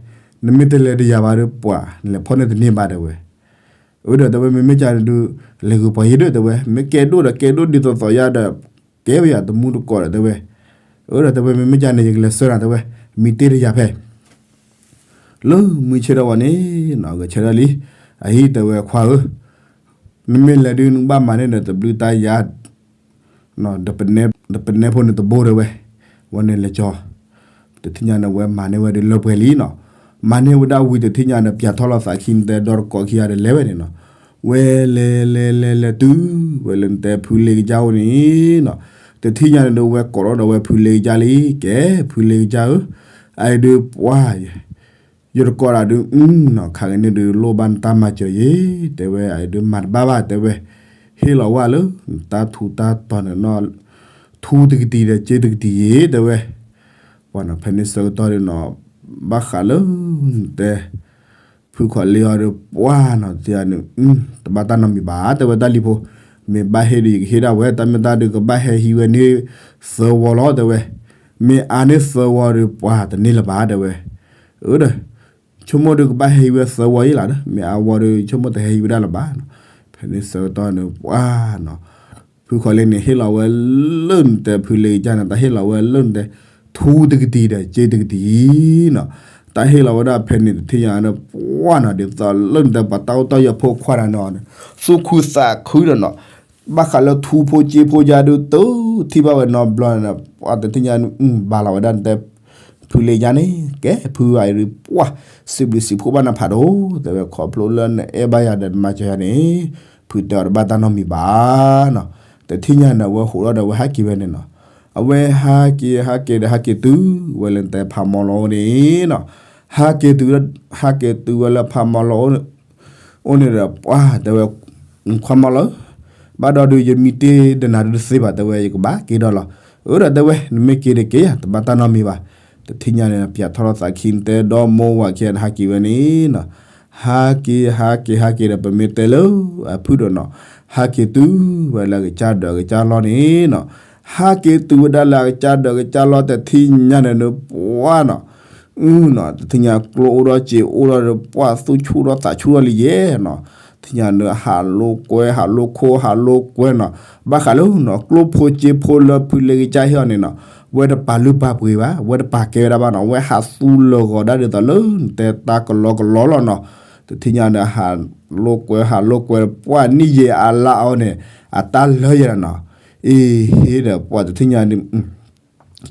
နမ့ၢ်တလဲၤတယၤဘၣ်ဒီး ပှၤလဲၤဖီၣ်န့ၢ်တန့ၢ်ဘၣ် တဲဝဲ, အၢ ဒီးတဲဝဲ မ့မ့ၢ်ကန့ၣ်ဒုး လဲၤဂုာ်ပှၤယ့ၢ်ဒၢး တဲဝဲ, မ့ၢ်ကဲဒိၣ်ဒီးကဲဒိၣ်ဒ်သိးသိးယၤဒီး ကဲဝဲယၤတမူတကိးဒီး တဲဝဲ, အၢ ဒီးတဲဝဲ မ့မ့ၢ်ကန့ၣ် ယကလဲၤဆှၢနၤ တဲဝဲ, မံၤတ့ၢ်တယၤဖဲ လၢမုၢ်ဆ့ၣ်ဒီးဝဲန့ၣ်နီၤ ဂဲၤဆၢထၢၣ်လံ, အဟံၣ်တဲဝဲခွါဧၢ, နမ့ၢ်လဲၤဒုးနကဘၣ်မၤန့ၢ်ဒီးတဘျုးတၢ်ယါ, ဒီးပနဲဖိန့ၣ်တဘိတဲဝဲ, ဝဲန့ၣ်လဲၤကၠီ, တထံၣ်ညါန့ၣ် ဝဲမၤန့ၢ်ဝဲဒုးလၢပှဲၤလံနီၤ, မၤန့ၢ်ဝဲဒၣ်ဝံၤတထံၣ်ညါန့ၣ် ပၠးထီၣ်လီၤသးခံနတဲဒီတကိးခံဂၤဒီးလဲၤဝဲန့ၣ်နီၤ, ဝဲလဲၤလဲၤလဲၤလဲၤတုၤ ဝဲလၢနတဲဖုလ့ကစၢ်အိၣ်န့ၣ်နီၤ, တထံၣ်ညါန့ၣ်ဒီး ဝဲကိးထီၣ်ဒီးဝဲဖုလ့ကစၢ်လံ, ကဲ ဖုလ့ကစၢ်ဧၢ, အအံၤဒုးပှၤ ယတကိးတၢ်ဒုး အၢနီၤ ခါကန့ၣ်ဒုး လိၣ်ဘၣ်နတၢ်မၤစၢၤယ့ၢ် တဲဝဲ, အအံၤဒုးမၤတဘၣ်ဘၣ် တဲဝဲ, ဟ့ၣ်လီၤဝဲလၢ နတၢ်ထူးတၢ်တီၤန့ၣ်နီၤ, ထူတကတံၤဒီးစ့တကတံၤယ့ၢ် တဲဝဲ, ပှၤနီၤ ဖဲန့ၣ်ဆၢကတီၢ်ဒုးနီၤ, ဘၣ်ဃးလၢ နတဲ ဖုခီၣ်လ့အီၤဒီး ပှၤနီၤ တထံၣ်ညါန့ၣ် တဘၣ်တၢ်နီတမံၤဘၣ် တဲဝဲ တၢ်လံၤဖိ, မ့ၢ်ဘၣ်ဟ့ၣ်ဒီး ယကဟ့ၣ်ဒၣ်ဝဲ တၢ်မ့ၢ်တၢ်ဒုး ကဘၣ်ဟဲဟံးဝဲန့ၢ်သၢဝီလီၤ တဲဝဲ, မ့ၢ်အါန့ၢ်သၢဝီဒီး ပှၤတန့ၢ်လၢၤဘၣ် တဲဝဲ, အၢဒီး ဆိကမိၣ်ဒုး ကဘၣ်ဟဲဟံးဝဲသၢဝီယ့ၢ်လီၤဒီး မ့ၢ်အါဝီဒီး ဆိကမိၣ်တဟဲဟံးဝဲဒၣ်လၢၤဘၣ်နီၤ, ဖဲန့ၣ်ဆၢကတီၢ်န့ၣ် ပှၤနီၤ ဖုခီၣ်လ့န့ၣ် ဟ့ၣ်လီၤဝဲလၢနတဲဖုလ့ကစၢ်န့ၣ် တၢ်ဟ့ၣ်လီၤဝဲလၢနတဲ ထူတကတံၤဒီးစ့တကတံၤနီၤ, တၢ်ဟ့ၣ်လီၤဝဲဒၣ်ဖဲန့ၣ် တထံၣ်ညါဒီး ပှၤနီၤ ဒ်သိးလၢနတဲပှၤတၢ်အိၣ်တီၢ်ယီၤဖိခွါတဂၤန့ၣ် သူၣ်ခုသးခုဒီးနီၤ, ဘၣ်ဃးလၢထူဖိစ့ဖိယါဒုး တုၤထံၣ်ဘၣ်ဝဲနီတဘျီန့ၣ် ပှၤတထံၣ်ညါ ဘၣ်လီၤဝဲဒၣ်နတဲ ဖုလ့ကစၢ်န့ၣ် ကဲ ဖုအံၤဒုး ပှၤ စံးဘျုးစံးဖှိၣ်ဘၣ်နၤဖးဒိၣ် တဲဝဲ ခီဖျိလၢနအဲၣ်ဘၣ်ယၤဒီးနမၤစၢၤယၤန့ၣ် ဖုတဲအီၤတဘၣ်တၢ်နီတမံၤဘၣ်နီၤ, တထံၣ်ညါန့ၣ် အဝဲဟးထီၣ်ဒီး အဝဲဟးက့ၤဝဲန့ၣ်နီၤ, အဝဲဟးက့ၤဟးက့ၤဒီး ဟးက့ၤတုၤ ဝဲလၢနတဲဖးမီလီၤအိၣ်န့ၣ်နီၤ, ဟးက့ၤတုၤ ဟးက့ၤတုၤဝဲလၢဖးမီလီၤအိၣ်န့ၣ်ဒီး ပှၤတဲဝဲ ခွါမီလီၤဧၢ, ဘၣ်ဒီးဒုး ယမံၤတ့ၢ်ဒီးနၤဒုးတသ့ဘၣ် တဲဝဲ ယကဘၣ်က့ၤဒီးလီၤ, အၢဒီးတဲဝဲ နမ့ၢ်က့ၤဒီးက့ၤယၤ တဘၣ်တၢ်နီတမံၤဘၣ်, တထံၣ်ညါန့ၣ် ပၠးထီၣ်လီၤသးခံ နတဲဒီမိၢ်ဝၤခံဂၤန့ၣ် ဟးက့ၤဝဲန့ၣ်နီၤ, ဟးက့ၤ ဟးက့ၤ ဟးက့ၤဒီး ပမ့ၢ်တဲလၢ အဖုၣ်ဒီးနီၤ, ဟးက့ၤတုၤဝဲလၢအကစၢ်ဒၢးအကစၢ်လီၢ်န့ၣ်နီၤ, ဟးက့ၤတုၤဝဲဒၣ်လၢအကစၢ်ဒၢးအကစၢ်လီၢ် တထံၣ်ညါန့ၣ်ဒီး ပှၤနီၤ အၢနီၤ တထံၣ်ညါကျိအိၣ်ဒီးစ့အိၣ်ဒီး ပှၤသူၣ်ဆူၣ်ထီၣ်သးဆူၣ်ထီၣ်လံယဲနီၤ, တထံၣ်ညါန့ၣ် ဟးလိာ်ကွဲ ဟးလိာ်ခိၣ် ဟးလိာ်ကွဲနီၤ, ဘၣ်ဃးလၢနီၤ ကျိဖိစ့ဖိလၢဖုလ့ကစၢ်ဟ့ၣ်အီၤန့ၣ်နီၤ, ဝဲတပာ်လုၢ်ပာ်ပှ့ၤဘၣ် ဝဲတပာ်ကဲဝဲဒၣ်ဘၣ်နီၤ, ဝဲဟးသူလၢာ်ဂီၤဒၣ်ဒ်သိးလၢ နတဲတၢ်ကလီကလီလီၤနီၤ, တထံၣ်ညါန့ၣ် ဟးလိာ်ကွဲ ဟးလိာ်ကွဲ ပှၤနံၣ်ယဲၢ်အလါအီၤန့ၣ် အတၢ်လၢယဲနီၤ, အ့ဟ့ဒီး ပှၤတထံၣ်ညါန့ၣ်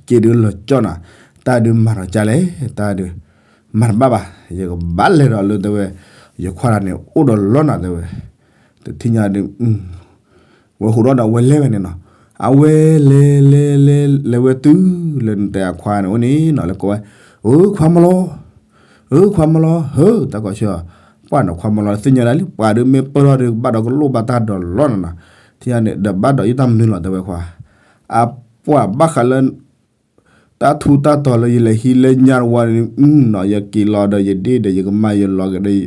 က့ၤဒုးလီၤကၠီၣ်နၤ, တၢ်ဒုးမၤဒီးကၢ်လဲၣ်, တၢ်ဒုး မၤတဘၣ်ဘၣ်, ယကဘၣ်လဲၤဒီးလၢတဲဝဲ, ယခွါတဂၤန့ၣ် အိၣ်ဒီးလီၢ်နၤတဲဝဲ, တထံၣ်ညါဒုး ဝဲဟးထီၣ်ဒီးဝဲလဲၤဝဲန့ၣ်နီၤ, အဝဲလဲၤလဲၤလဲၤလဲၤဝဲတုၤ လၢနတဲအခွါန့ၣ်အိၣ်န့ၣ်နီၤ လၢကိးဝဲ, အၢခွါမီလီၤ, အၢခွါမီလီၤ ဟၢ တၢ်ကိးဆၢ, ပှၤနီၤခွါမီလီၤသ့ၣ်ညါဒၣ်လံ ပှၤဒုးမ့ၢ်ပၢၢ်ထီၣ်ဒုး ဘၣ်ဒီးကလိၣ်ဘၣ်တၢ်ဒီးလီၢ်နၤနီၤ, တထံၣ်ညါန့ၣ် ဒီးဘၣ်ဒီးယတၢ်မနုၤလီၤတဲဝဲခွါ, အပှၤဘၣ်ဃးလၢ တၢ်ထူးတၢ်တီၤလၢယလဲၤဟံးလၢညါတဝီန့ၣ် နီၤ ယက့ၤလီၤဒီးယဒ့ၣ်ဒီးယကမၢ် ယလီၤကဒီး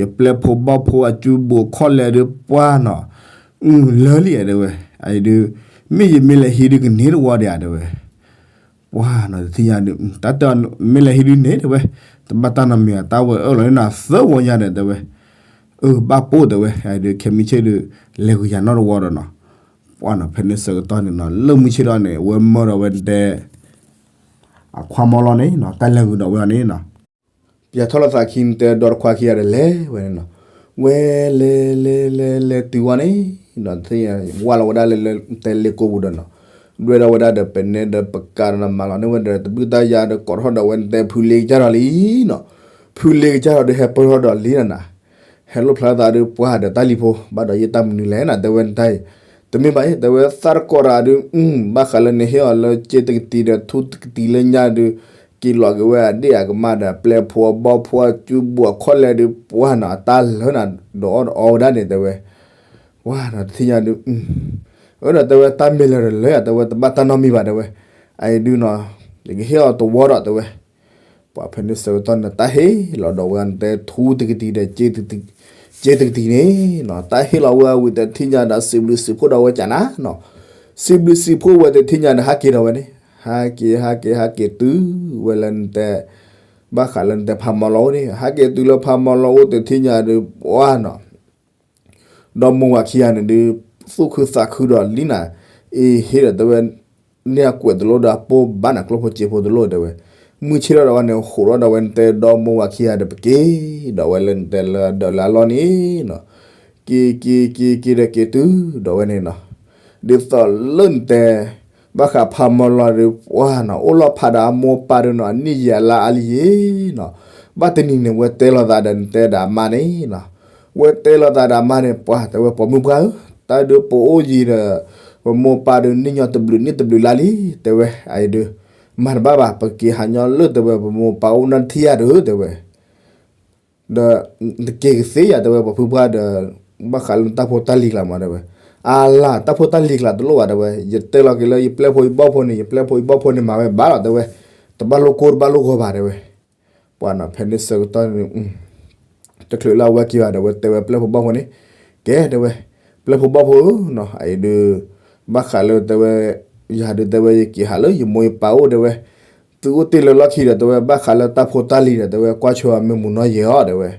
ယပျဲၢ်ဖိဘီၣ်ဖိအစုဘူးအခီၣ်လဲၢ်ဒီးပှၢ်နီၤ, လၢလံဧါတဲဝဲ, အအံၤဒုး မ့ၢ်ယမ့ၢ်လဲၤဟံးဒုးကန့ၢ်တဝီဒံးဧါတဲဝဲ, ပှၢ်နီၤ တထံၣ်ညါဒုး တၢ်တဲအီၤ မ့ၢ်လဲၤဟံးဒုးန့ၢ်တဲဝဲ, တဘၣ်တၢ်နီတမံၤဧါ တၢ်ဝဲအၢၣ်လီၤန့ၢ်နၤသၢဝီညါဒီးတဲဝဲ, အၢ ဘၣ်ပိၢ်တဲဝဲ, အအံၤဒုး ခဲမုၢ်ဆ့ၣ်ဒုး လဲၤဂုာ်ယၤနီတဝီဒီးနီၤ, ပှၢ်နီၤ ဖဲန့ၣ်ဆၢကတီၢ်န့ၣ်နီၤ လၢမုၢ်ဆ့ၣ်ထီၣ်န့ၣ် အဝဲမၢဒီးဝဲတဲ အခွါမီလီၤန့ၣ်နီၤ တၢ်လဲၤဂုာ်ဒီးဝဲအီၤန့ၣ်နီၤ, ပယၤထီၣ်လီၤသးခံနတဲဒီတခွါခံဂၤဒီးလဲၤဝဲန့ၣ်နီၤ, ဝဲလဲၤလဲၤလဲၤလဲၤတုၤဝဲန့ၣ်, ဝါလီၤဝဲဒၣ်လၢတဲလ့ကိပူၤဒီးနီၤ, ဒွဲၣ်ထီၣ်ဝဲဒၣ်ဒီးပနဲဒီးပကးဒီးနီၤ မၤလီၤန့ၢ်ဝဲဒီးတဘုၣ်တၢ်ယါဒီးကိးထီၣ်ဒီးဝဲနတဲဖုလ့ကစၢ်ထီၣ်လံနီၤ, ဖုလ့ကစၢ်ထီၣ်ဒီးဟဲပၢၢ်ထီၣ်ဒီးလံနီၤနၤ, ဟဲလိၣ်ဖျါသးဒီးပှၢ်ဒီးတၢ်လံၤဖိ ဘၣ်ဒီးယတၢ်မနုၤလဲၣ်နီၤ တဲဝဲနတၢ်အံၤ, တမ့ၢ်ဘၣ်အံၤ တဲဝဲသးတကိးတၢ်ဒုး ဘၣ်ဃးလၢနဟ့ၣ်အီၤလၢစ့တကတံၤဒီးထူတကတံၤလၢညါဒုး, က့ၤလီၤက့ၤဝဲအဒ့ၣ်အကမၢ်ဒီး ပျဲၢ်ဖိအဘီၣ်ဖိအစုဘူးအခီၣ်လဲၢ်ဒုး ပှၢ်နီၤ အတၢ်လၢနၤ ဒီးအီၣ်ဒီးအီဝဲဒၣ်န့ၣ် တဲဝဲ, ဝါနီၤတထံၣ်ညါဒုး, အၢဒီးတဲဝဲတၢ်မ့ၢ်လၢာ်ဒီးလၢာ် တဲဝဲတဘၣ်တၢ်နီတမံၤဘၣ်တဲဝဲ, အအံၤဒုးနီၤ, ယကဟ့ၣ်အီၤတဝီဒီးတဲဝဲ ပှၤဖဲန့ၣ်ဆၢကတီၢ်န့ၣ် တၢ်ဟ့ၣ်လီၤဒီးဝဲနတဲထူတကတံၤဒီး စ့တကတံၤန့ၣ်နီၤ, တၢ်ဟ့ၣ်လီၤဝဲဝံၤတထံၣ်ညါဒီးစံးဘျုးစံးဖှိၣ်ဒီးဝဲကနၤနီၤ, စံးဘျုးစံးဖှိၣ်ဝဲတထံၣ်ညါဒီးဟးက့ၤဒီးဝဲန့ၣ်, ဟးက့ၤဟးက့ၤဟးက့ၤတုၤဝဲလၢနတဲ, ဘၣ်ဃးလၢနတဲဖးမီလီၤအိၣ်န့ၣ် ဟးက့ၤတုၤလၢဖးမီလီၤအိၣ်တထံၣ်ညါဒီး ပှၢ်နီၤ ဒီမိၢ်ဝၤခံဂၤန့ၣ်ဒုး သူၣ်ခုသးခုဒီးလံနၤ, အ့ဟ့ဒီးတဲဝဲ, န့ၢ်အကွဲးတလိၣ်ဒီးအပိၢ်ဘၣ်နၤ ကျိၣ်ဖိစ့ဖိတလိၣ်တဲဝဲ, မုၢ်ဆ့ၣ်ထီၣ်ဒီးဝဲန့ၣ် ဟးထီၣ်ဒီးဝဲနတဲဒီမိၢ်ဝၤခံဂၤဒီးပက့ၤ, ဒီးဝဲလၢနတဲလၢဒီးလၢအလီၢ်န့ၣ်နီၤ, က့ၤက့ၤက့ၤက့ၤဒီးက့ၤတုၤဒီးဝဲန့ၣ်နီၤ, ဒ်သိးလၢနတဲ ဘၣ်ဃးဖးမီလီၤဒီး ပှၢ်နီၤ အိၣ်လီၤဖးဒီးအမိၢ်ပၢ်ဒီးနီၤ အနံၣ်ယံာ်အလါအါလံယံာ်နီၤ, ဘၣ်တနံၤန့ၣ် ဝဲတဲလိာ်သးဒီးနတဲဒီးအမါန့ၣ်နီၤ, ဝဲတဲလိာ်သးဒီးအမါန့ၣ် ပှၢ်တဲဝဲ ပိာ်မုၣ်ပှၢ်ဧၢ, တၢ်ဒုးပအိၣ်ယံၤဒီး ပမိၢ်ပၢ်ဒီးနံၣ်ညီတဘျုးနံၣ်တဘျုးလါလံ, တဲဝဲ အအံၤဒုး မၤတဘၣ်ဘၣ် ပက့ၤဟးညီလၢတဲဝဲ ပမိၢ်ပၢ်အိၣ်နီတထံၣ်ဧါဒီး တဲဝဲ ဒီးနက့ၤကသ့ယၤတဲဝဲ ပှၤဖုပှၢ်ဒီး ဘၣ်ဃးလၢနတၢ်ဖိတၢ်လံၤကျါမးတဲဝဲ, အလၤ တၢ်ဖိတၢ်လံၤကျါတလိၣ်ဘၣ်တဲဝဲ, ယတဲလီၤက့ၤလၢယပျဲၢ်ဖိယဘီၣ်ဖိန့ၣ် ယပျဲၢ်ဖိယဘီၣ်ဖိန့ၣ်မၤဝဲဘၣ်လီၤတဲဝဲ, တဘၣ်လိၣ်ကိၢ်တဘၣ်လိၣ်ဂီၤဘၣ်တဲဝဲ, ပှၤနီၤ ဖဲန့ၣ်ဆၢကတီၢ်န့ၣ် တချုးလၢအဝဲက့ၤဘၣ်ဒီး ဝဲတဲဝဲပျဲၢ်ဖိဘီၣ်ဖိန့ၣ်, ကဲတဲဝဲ, ပျဲၢ်ဖိဘီၣ်ဖိဧၢနီၤ အအံၤဒုး ဘၣ်ဃးလၢတဲဝဲ, ယၤဒုးတဲဝဲ ယက့ၤဟးလၢယမိၢ်ယပၢ်အိၣ်တဲဝဲ, သုအိၣ်တ့ၢ်လၢလီၢ်ခံဒီးတဲဝဲ ဘၣ်ဃးလၢတၢ်ဖိတၢ်လံၤဒီးတဲဝဲ ကွၢ်ဆွဲအီၤမ့ၢ်မုာ်နီၢ်ယဲၢ်အီၤတဲဝဲ,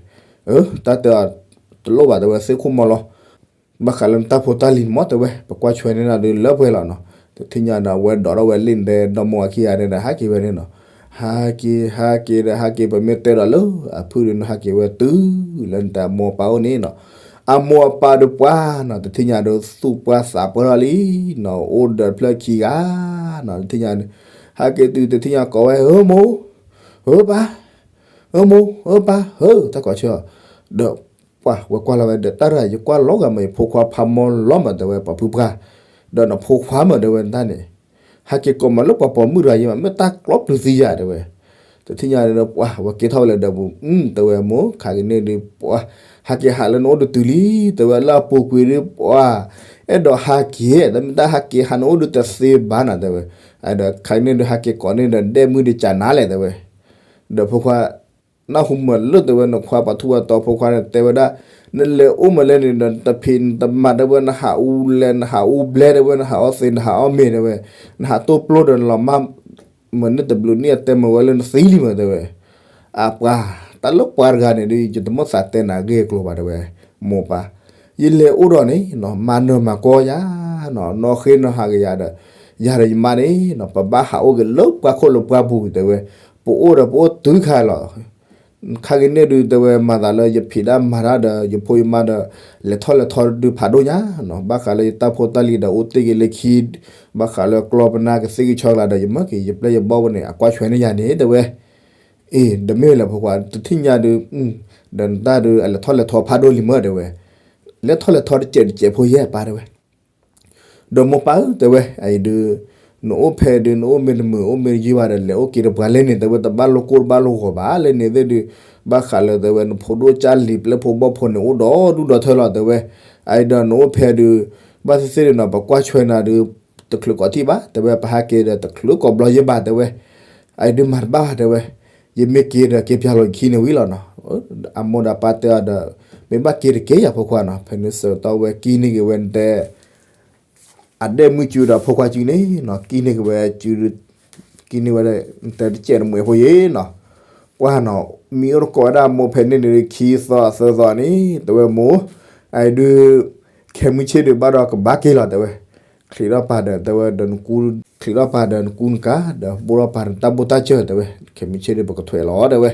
အၢ တၢ်တဲအီၤတလိၣ်ဘၣ်တဲဝဲ သ့ၣ်ခိၣ်မီလီၤ ဘၣ်ဃးလၢနတၢ်ဖိတၢ်လံၤန့ၣ်မးတဲဝဲ ပကွၢ်ဆွဲန့ၢ်နၤဒုးလၢပှဲၤလီၤနီၤ, တထံၣ်ညါဒီး အဝဲဒိးထီၣ်ဝဲလ့ၣ်နတဲဒီမိၢ်ဝၤခံဂၤဒီး ဟးက့ၤဝဲန့ၣ်နီၤ, ဟးက့ၤ ဟးက့ၤဒီး ဟးက့ၤ ပမ့ၢ်တဲဒီးလၢအဖုၣ်ဒီး နဟးက့ၤဝဲတုၤလၢနတၢ်မိၢ်ပၢ်အိၣ်န့ၣ်နီၤ, အမိၢ်အပၢ်ဒီးပှၢ်နီၤ တထံၣ်ညါဒီး သူၣ်ပှၢ်သးပှၢ်ထီၣ်လံနီၤ, အိၣ်ဒီးတဖျၢၣ်ခံဂၤနီၤ တထံၣ်ညါ, ဟးက့ၤတုၤတထံၣ်ညါကိးဝဲ ဧၢမိၢ်, ဧၢပၢ်, ဧၢမိၢ် ဧၢပၢ် ဧၢ တၢ်ကိးဆၢအီၤ, ဒီး ပှၢ်ဝဲကွၢ်လီၤဝဲဒီး တၢ်တဂၤ ယကွၢ်လီၤဂာ်မး ယဖိခွါဖးမီလီၤမး တဲဝဲ ပှၤဖုပှၢ်, ဒီးနဖိခွါမး တဲဝဲ နတၢ်န့ၣ်, ဟဲက့ၤကိးမးလၢပှၤပိာ်မုၣ်တဂၤယံၤမး မ့ၢ်တၢ်ကျီပျုၤသံယၤ တဲဝဲ, တထံၣ်ညါဒီး ပှၢ်ဝဲက့ၤထီၣ်ဝဲလၢဒီးပူၤ တဲဝဲ မိၢ် ခါက့ၤန့ၣ်ဒုး ပှၢ် ဟဲက့ၤဟးလၢနအိၣ်ဒုးတုၤလံ တဲဝဲ လၢအပူၤကွံာ်ဒုး ပှၢ် အဲၣ်ဒိးဟးက့ၤ တမ့ၢ်တၢ်ဟဲက့ၤဟးနအိၣ်ဒုးတသ့ဘၣ်နၤ တဲဝဲ, ဒီးခါက့ၤန့ၣ်ဒုး ဟဲက့ၤကိးန့ၣ်ဒီး ဒဲမုၢ်ဒုးကနၤလဲၣ် တဲဝဲ ဒီးဖိခွါ နၢ်ဟူမးလၢတဲဝဲ နခွါပှၤထူးပှၤတီၤဖိခွါန့ၣ် တဲဝဲဒၣ်, နလဲၤအိၣ်မးလဲၣ်န့ၣ်ဒီး နတဖံးနတမၤတဲဝဲ နဟးအူလဲၤ နဟးအူဘျဲတဲဝဲ နဟးအီသံး နဟးအီမ့ၤတဲဝဲ, နဟးတိၢ်ပျိဒီး နလီၤမၢ် မ့ၢ်န့ၣ်တဘျုးနံၣ်အတဲမ့ၢ်ဝဲလၢနသံလံမးတဲဝဲ, အပှၤ တၢ်လၢပှၤတဂၤန့ၣ်ဒုး ယတမ့ၢ်သးတဲနၤဂ့ၢ်အကျိၤဘၣ်တဲဝဲ, မိၢ်ပၢ် ယလဲၤအိၣ်ဒီးန့ၣ် မၤနၢၤမၤကီယၤ, နီၢ်ဃ့နီၢ်ဟးက့ၤယၤဒီး ယၤဒီးယမါန့ၣ် ပဘၣ်ဟးအိၣ်က့ၤလၢပှၢ်ခိၣ်လၢပှၢ်ပူၤတဲဝဲ, ပအိၣ်ဒီးပအိၣ်တုၤခါလီၤ ခါက့ၤန့ၣ်ဒုးတဲဝဲ မၤသးလၢယဖံးတၢ်မၤတၢ်ဒီး ယဖိယမါဒီး လဲၤထီၣ်လဲၤထီဒုးဖးဒိၣ်ညါနီၤ, ဘၣ်ဃးလၢယတၢ်ဖိတၢ်လံၤဒီး အိၣ်တ့ၢ်က့ၤလၢခံ, ဘၣ်ဃးလၢကျီပနၢ်ကသ့ၣ်ကဆီကျါဒီး ယမၢက့ၤ ယပျဲၢ်ယဘီၣ်ဝဲန့ၣ် အကွၢ်ဆွဲန့ၢ်ယၤန့ၣ်တဲဝဲ, အ့ ဒီးမ့ၢ်လၢဖိခွါ တထံၣ်ညါဒုး, ဒီးနတၢ်ဒုး အလဲၤထီၣ်လဲၤထီဖးဒိၣ်လံမၢတဲဝဲ, လဲၤထီၣ်လဲၤထီတစဲးတစဲးဖိယဲၢ်ပၢ်တဲဝဲ ဒီးမိၢ်ပၢ်ဧၢ တဲဝဲ အအံၤဒုး နအိၣ်ဖဲဒုး နအိၣ်မ့ၢ်တမုာ် အိၣ်မ့ၢ်တယုၢ်ဘၣ်ဒီး လဲၤအိၣ်က့ၤတပှၤလဲၣ်န့ၣ် တဲဝဲ တဘၣ်လိၣ်ကိၢ်တဘၣ်လိၣ်ဂီၤဘၣ် လဲၣ်န့ၣ်သ့ၣ်ဒုး ဘၣ်ဃးလၢတဲဝဲ နဖိဒိၣ်ကၢ်လံၤ ပျဲၢ်ဖိဘီၣ်ဖိန့ၣ် အိၣ်ဒီးဒူၣ်ဒီးထၢလီၤ တဲဝဲ, အအံၤဒီးနအိၣ်ဖဲဒုး ဘၣ်သ့ၣ်သ့ၣ်ဒုးနီၤ ပကွၢ်ဆွဲနၤဒုး တချုးကိးထံၣ်ဘၣ် တဲဝဲ ပဟးက့ၤဒီးတချုးကိးဘျီယဲၢ်ဘၣ် တဲဝဲ အဒုးမၤတဘၣ်တဲဝဲ, ယမ့ၢ်က့ၤဒီးက့ၤပၠးလီၤယခံန့ၣ်ဝံၤလီၤနီၤ. အမိၢ်ဒီးပၢ်တဲအီၤဒီး, မ့ၢ်ဘၣ်က့ၤတက့ၢ်ယၤဖိခွါနီၤ. ဖဲန့ၣ်ဆၢကတီၢ်ဝဲကံၣ်န့ၢ်က့ၤဝဲတဲ အဒဲၣ်မုၢ်စုဒီးဖိခွါစုန့ၣ်နီၤ, ကံၣ်န့ၢ်က့ၤဝဲစု, ကံၣ်န့ၢ်ဝဲတဲတစဲးတမှဲၤဖိယ့ၣ်နီၤ. ပှၢ်နီၤ, မံၤအိၣ်တကိးဝဲဒၣ်မိၢ်ဖဲန့ၣ်န့ၣ် ခံသီသၢသီန့ၣ် တဲဝဲမိၢ်, အဒုး, ခဲမုၢ်ဆ့ၣ်ဒုးဘၣ်ဒီးကဘၣ်က့ၤလီၤတဲဝဲ, ချံးထီၣ်ပာ်ဒီးတဲဝဲဒီးနကူ, ချံးထီၣ်ပာ်ဒီးနကူနကၤ, ဒီးဘိၣ်ထီၣ်ပာ်ဒီးတၢ်ဘိၣ်တၢ်စၢၤတဲဝဲ, ခဲမုၢ်ဆ့ၣ်ဒုးပကထွဲးလီၤတဲဝဲ.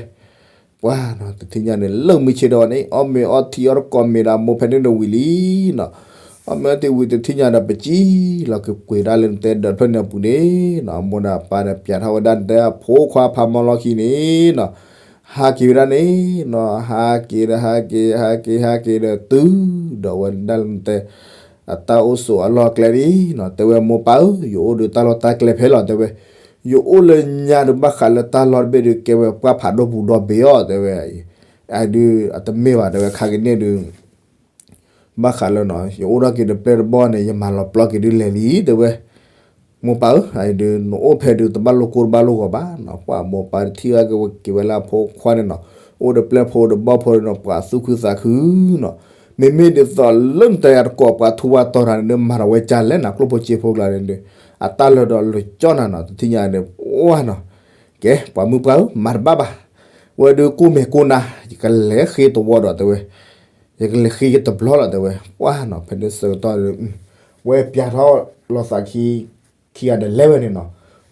ပှၢ်နီၤ, တထံၣ်ညါန့ၣ် လၢမုၢ်ဆ့ၣ်ဒီးန့ၣ် အီၣ်မ့ၤအီထံအီၣ်တကိးမ့ၤဒီးမိၢ်ဖဲန့ၣ်ဒီးဝံၤလံနီၤ. အီၣ်မ့ၤအီထံဝံၤတထံၣ်ညါဒီးပစံၣ်လီၤက့ၤကွံာ်ဒၣ်လၢနတဲဒီးဖျၢၣ်န့ၣ်အပူၤန့ၣ်နီၤ. အမိၢ်ဒီးပၢ်ဒီးပၠးထီၣ်ဝဲဒၣ်နတဲအဖိခွါဖးမီလီခံန့ၣ်နီၤ. ဟးက့ၤဝဲဒၣ်န့ၣ်နီၤ, ဟးက့ၤဒီးဟးက့ၤ ဟးက့ၤ ဟးက့ၤဒီးတုၤ, ဒီးဝဲဒၣ်လၢနတဲ အတၢ်အိၣ်ဆိးအလီၢ်အကျဲန့ၣ်နီၤ, တဲဝဲမိၢ်ပၢ်ဧၢ, ယအိၣ်ဒီးတၢ်လီၢ်တၢ်ကျဲဖဲလီၤတဲဝဲ, ယအိၣ်လၢညါဒုးဘၣ်ဃးလၢတၢ်လီၢ်တဘ့ၣ်ဒုးကဲဝဲပှၢ်ဖးဒိၣ်ပူၤဒီဘ့ၣ်အီၤတဲဝဲ, အဒုးအတမ့ၢ်ဘၣ်တဲဝဲ, ခါကန့ၣ်ဒုး ဘၣ်ဃးလၢနီၤ ယအိၣ်ဒီးက့ၤတပျဲၢ်တဘီၣ်န့ၣ် ယမၤလီၤပျီက့ၤဒုးလဲၤလံတဲဝဲ, မိၢ်ပၢ်ဧၢ, အဒုးနအိၣ်ဖဲဒုးတဘၣ်လိၣ်ကိၢ်တဘၣ်လိၣ်ဂီၤဘၣ်နီၤ. ပှၢ်မိၢ်ပၢ်တထံၣ်ဘၣ်က့ၤဝဲလၢအဖိခွါန့ၣ်နီၤ, အိၣ်တပျဲၢ်ဖိတဘီၣ်ဖိန့ၣ်နီၤ ပှၤသူၣ်ခုသးခုနီၤ. မ့မ့ၢ်ဒ်သိးလၢနတဲယၤတကိးပှၤထူးပှၤတီၤတၢ်န့ၣ် မၤထီၣ်ဝဲကၢ်လဲၣ်နၤ ကျိၣ်ဖိစ့ဖိကျါန့ၣ်ဒီး, အတၢ်လၢာ်ဒီးလၢာ်ကၠီနၤနီၤ တထံၣ်ညါန့ၣ် ပှၢ်နီၤ, ကဲ ပှၤမုၣ်ပှၢ်ဧၢ မၤတဘၣ်ဘၣ်, ဝဲဒုးကိၢ်မဲာ်ကိၢ်နါ, ယကလဲၤဃ့တဝီဒီးတဲဝဲ, ယကလဲၤဃ့ယတဘျီလီၤတဲဝဲ, ပှၢ်နီၤ ဖဲန့ၣ်ဆၢကတီၢ်ဒီး ဝဲပၠးထီၣ်လီၤသးခံ ခံဂၤဒီးလဲၤဝဲန့ၣ်နီၤ,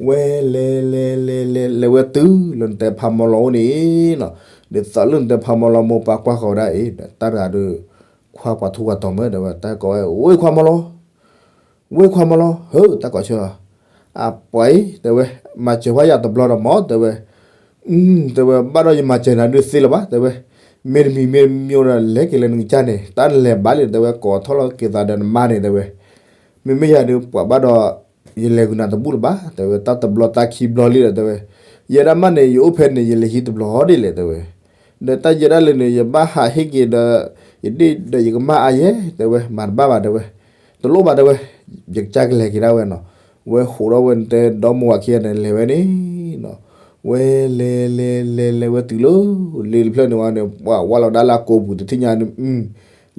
ဝဲလဲၤလဲၤလဲၤလဲၤလဲၤဝဲတုၤလၢနတဲဖးမီလီၤအိၣ်န့ၣ်နီၤ, ဒ်သိးလၢနတဲဖးမီလီၤမိၢ်ပၢ်ကွၢ်ဃီၤဝဲဒၣ်အံၤ တၢ်တဂၤဒီး ခွါပှၤထူးပှၤတီၤမ့ၢ်တဲဝဲ တၢ်ကိးဝဲ ဝ့ၢ်ခွါမီလီၤ, ဝ့ၢ်ခွါမီလီၤ ဟၢ တၢ်ကိးဆၢ အပှၤအံၤတဲဝဲ, မၤစၢၤဝဲယၤတဘျီဒီးမၢ်တဲဝဲ, တဲဝဲ ဘၣ်ဒီးယမၤစၢၤနၤဒုးသ့လၢၤဘၣ် တဲဝဲ, မ့တမံၤမ့တမံၤဒီး လဲၤက့ၤလၢနကစၢ်န့ၣ် တၢ်နလဲၤဘၣ်လံ တဲဝဲ ကိးထီၣ်လီၤက့ၤသးဒီးနမါန့ၣ် တဲဝဲ, မ့မ့ၢ်ယၤဒုး ပှၤဘၣ်ဒီး ယလဲၤဂုာ်နၤတဘူၣ်လၢၤဘၣ် တဲဝဲ, တၢ်တဘျီတၢ်ခံဘျီလံဒီး တဲဝဲ, ယဲဒၣ်မးန့ၣ် ယအိၣ်ဖဲန့ၣ် ယလဲၤဟံးတဘျီဒ်လဲၣ် တဲဝဲ, ဒီးတၢ်ယဲဒၣ်လၢန့ၣ် ယဘၣ်ဟးဟ့ၣ်က့ၤဒီး ယဒ့ၣ်ဒီးယကမၢ်အါယဲ တဲဝဲ, မၤတဘၣ်ဘၣ် တဲဝဲ, တလိၣ်ဘၣ် တဲဝဲ, ယကစၢ်ကလဲၤက့ၤဒၣ်ဝဲနီၤ, ဝဲဟးထီၣ်ဝဲနတဲဒီမိၢ်ဝၤခံဂၤန့ၣ် လဲၤဝဲန့ၣ်နီၤ, ဝဲလဲၤလဲၤလဲၤလဲၤဝဲတုၤလၢ လ့တဖျၢၣ်န့ၣ်ဝဲန့ၣ် ပှၤဝဲလီၤဒၣ်လၢအကိာ်ပူၤ တထံၣ်ညါန့ၣ်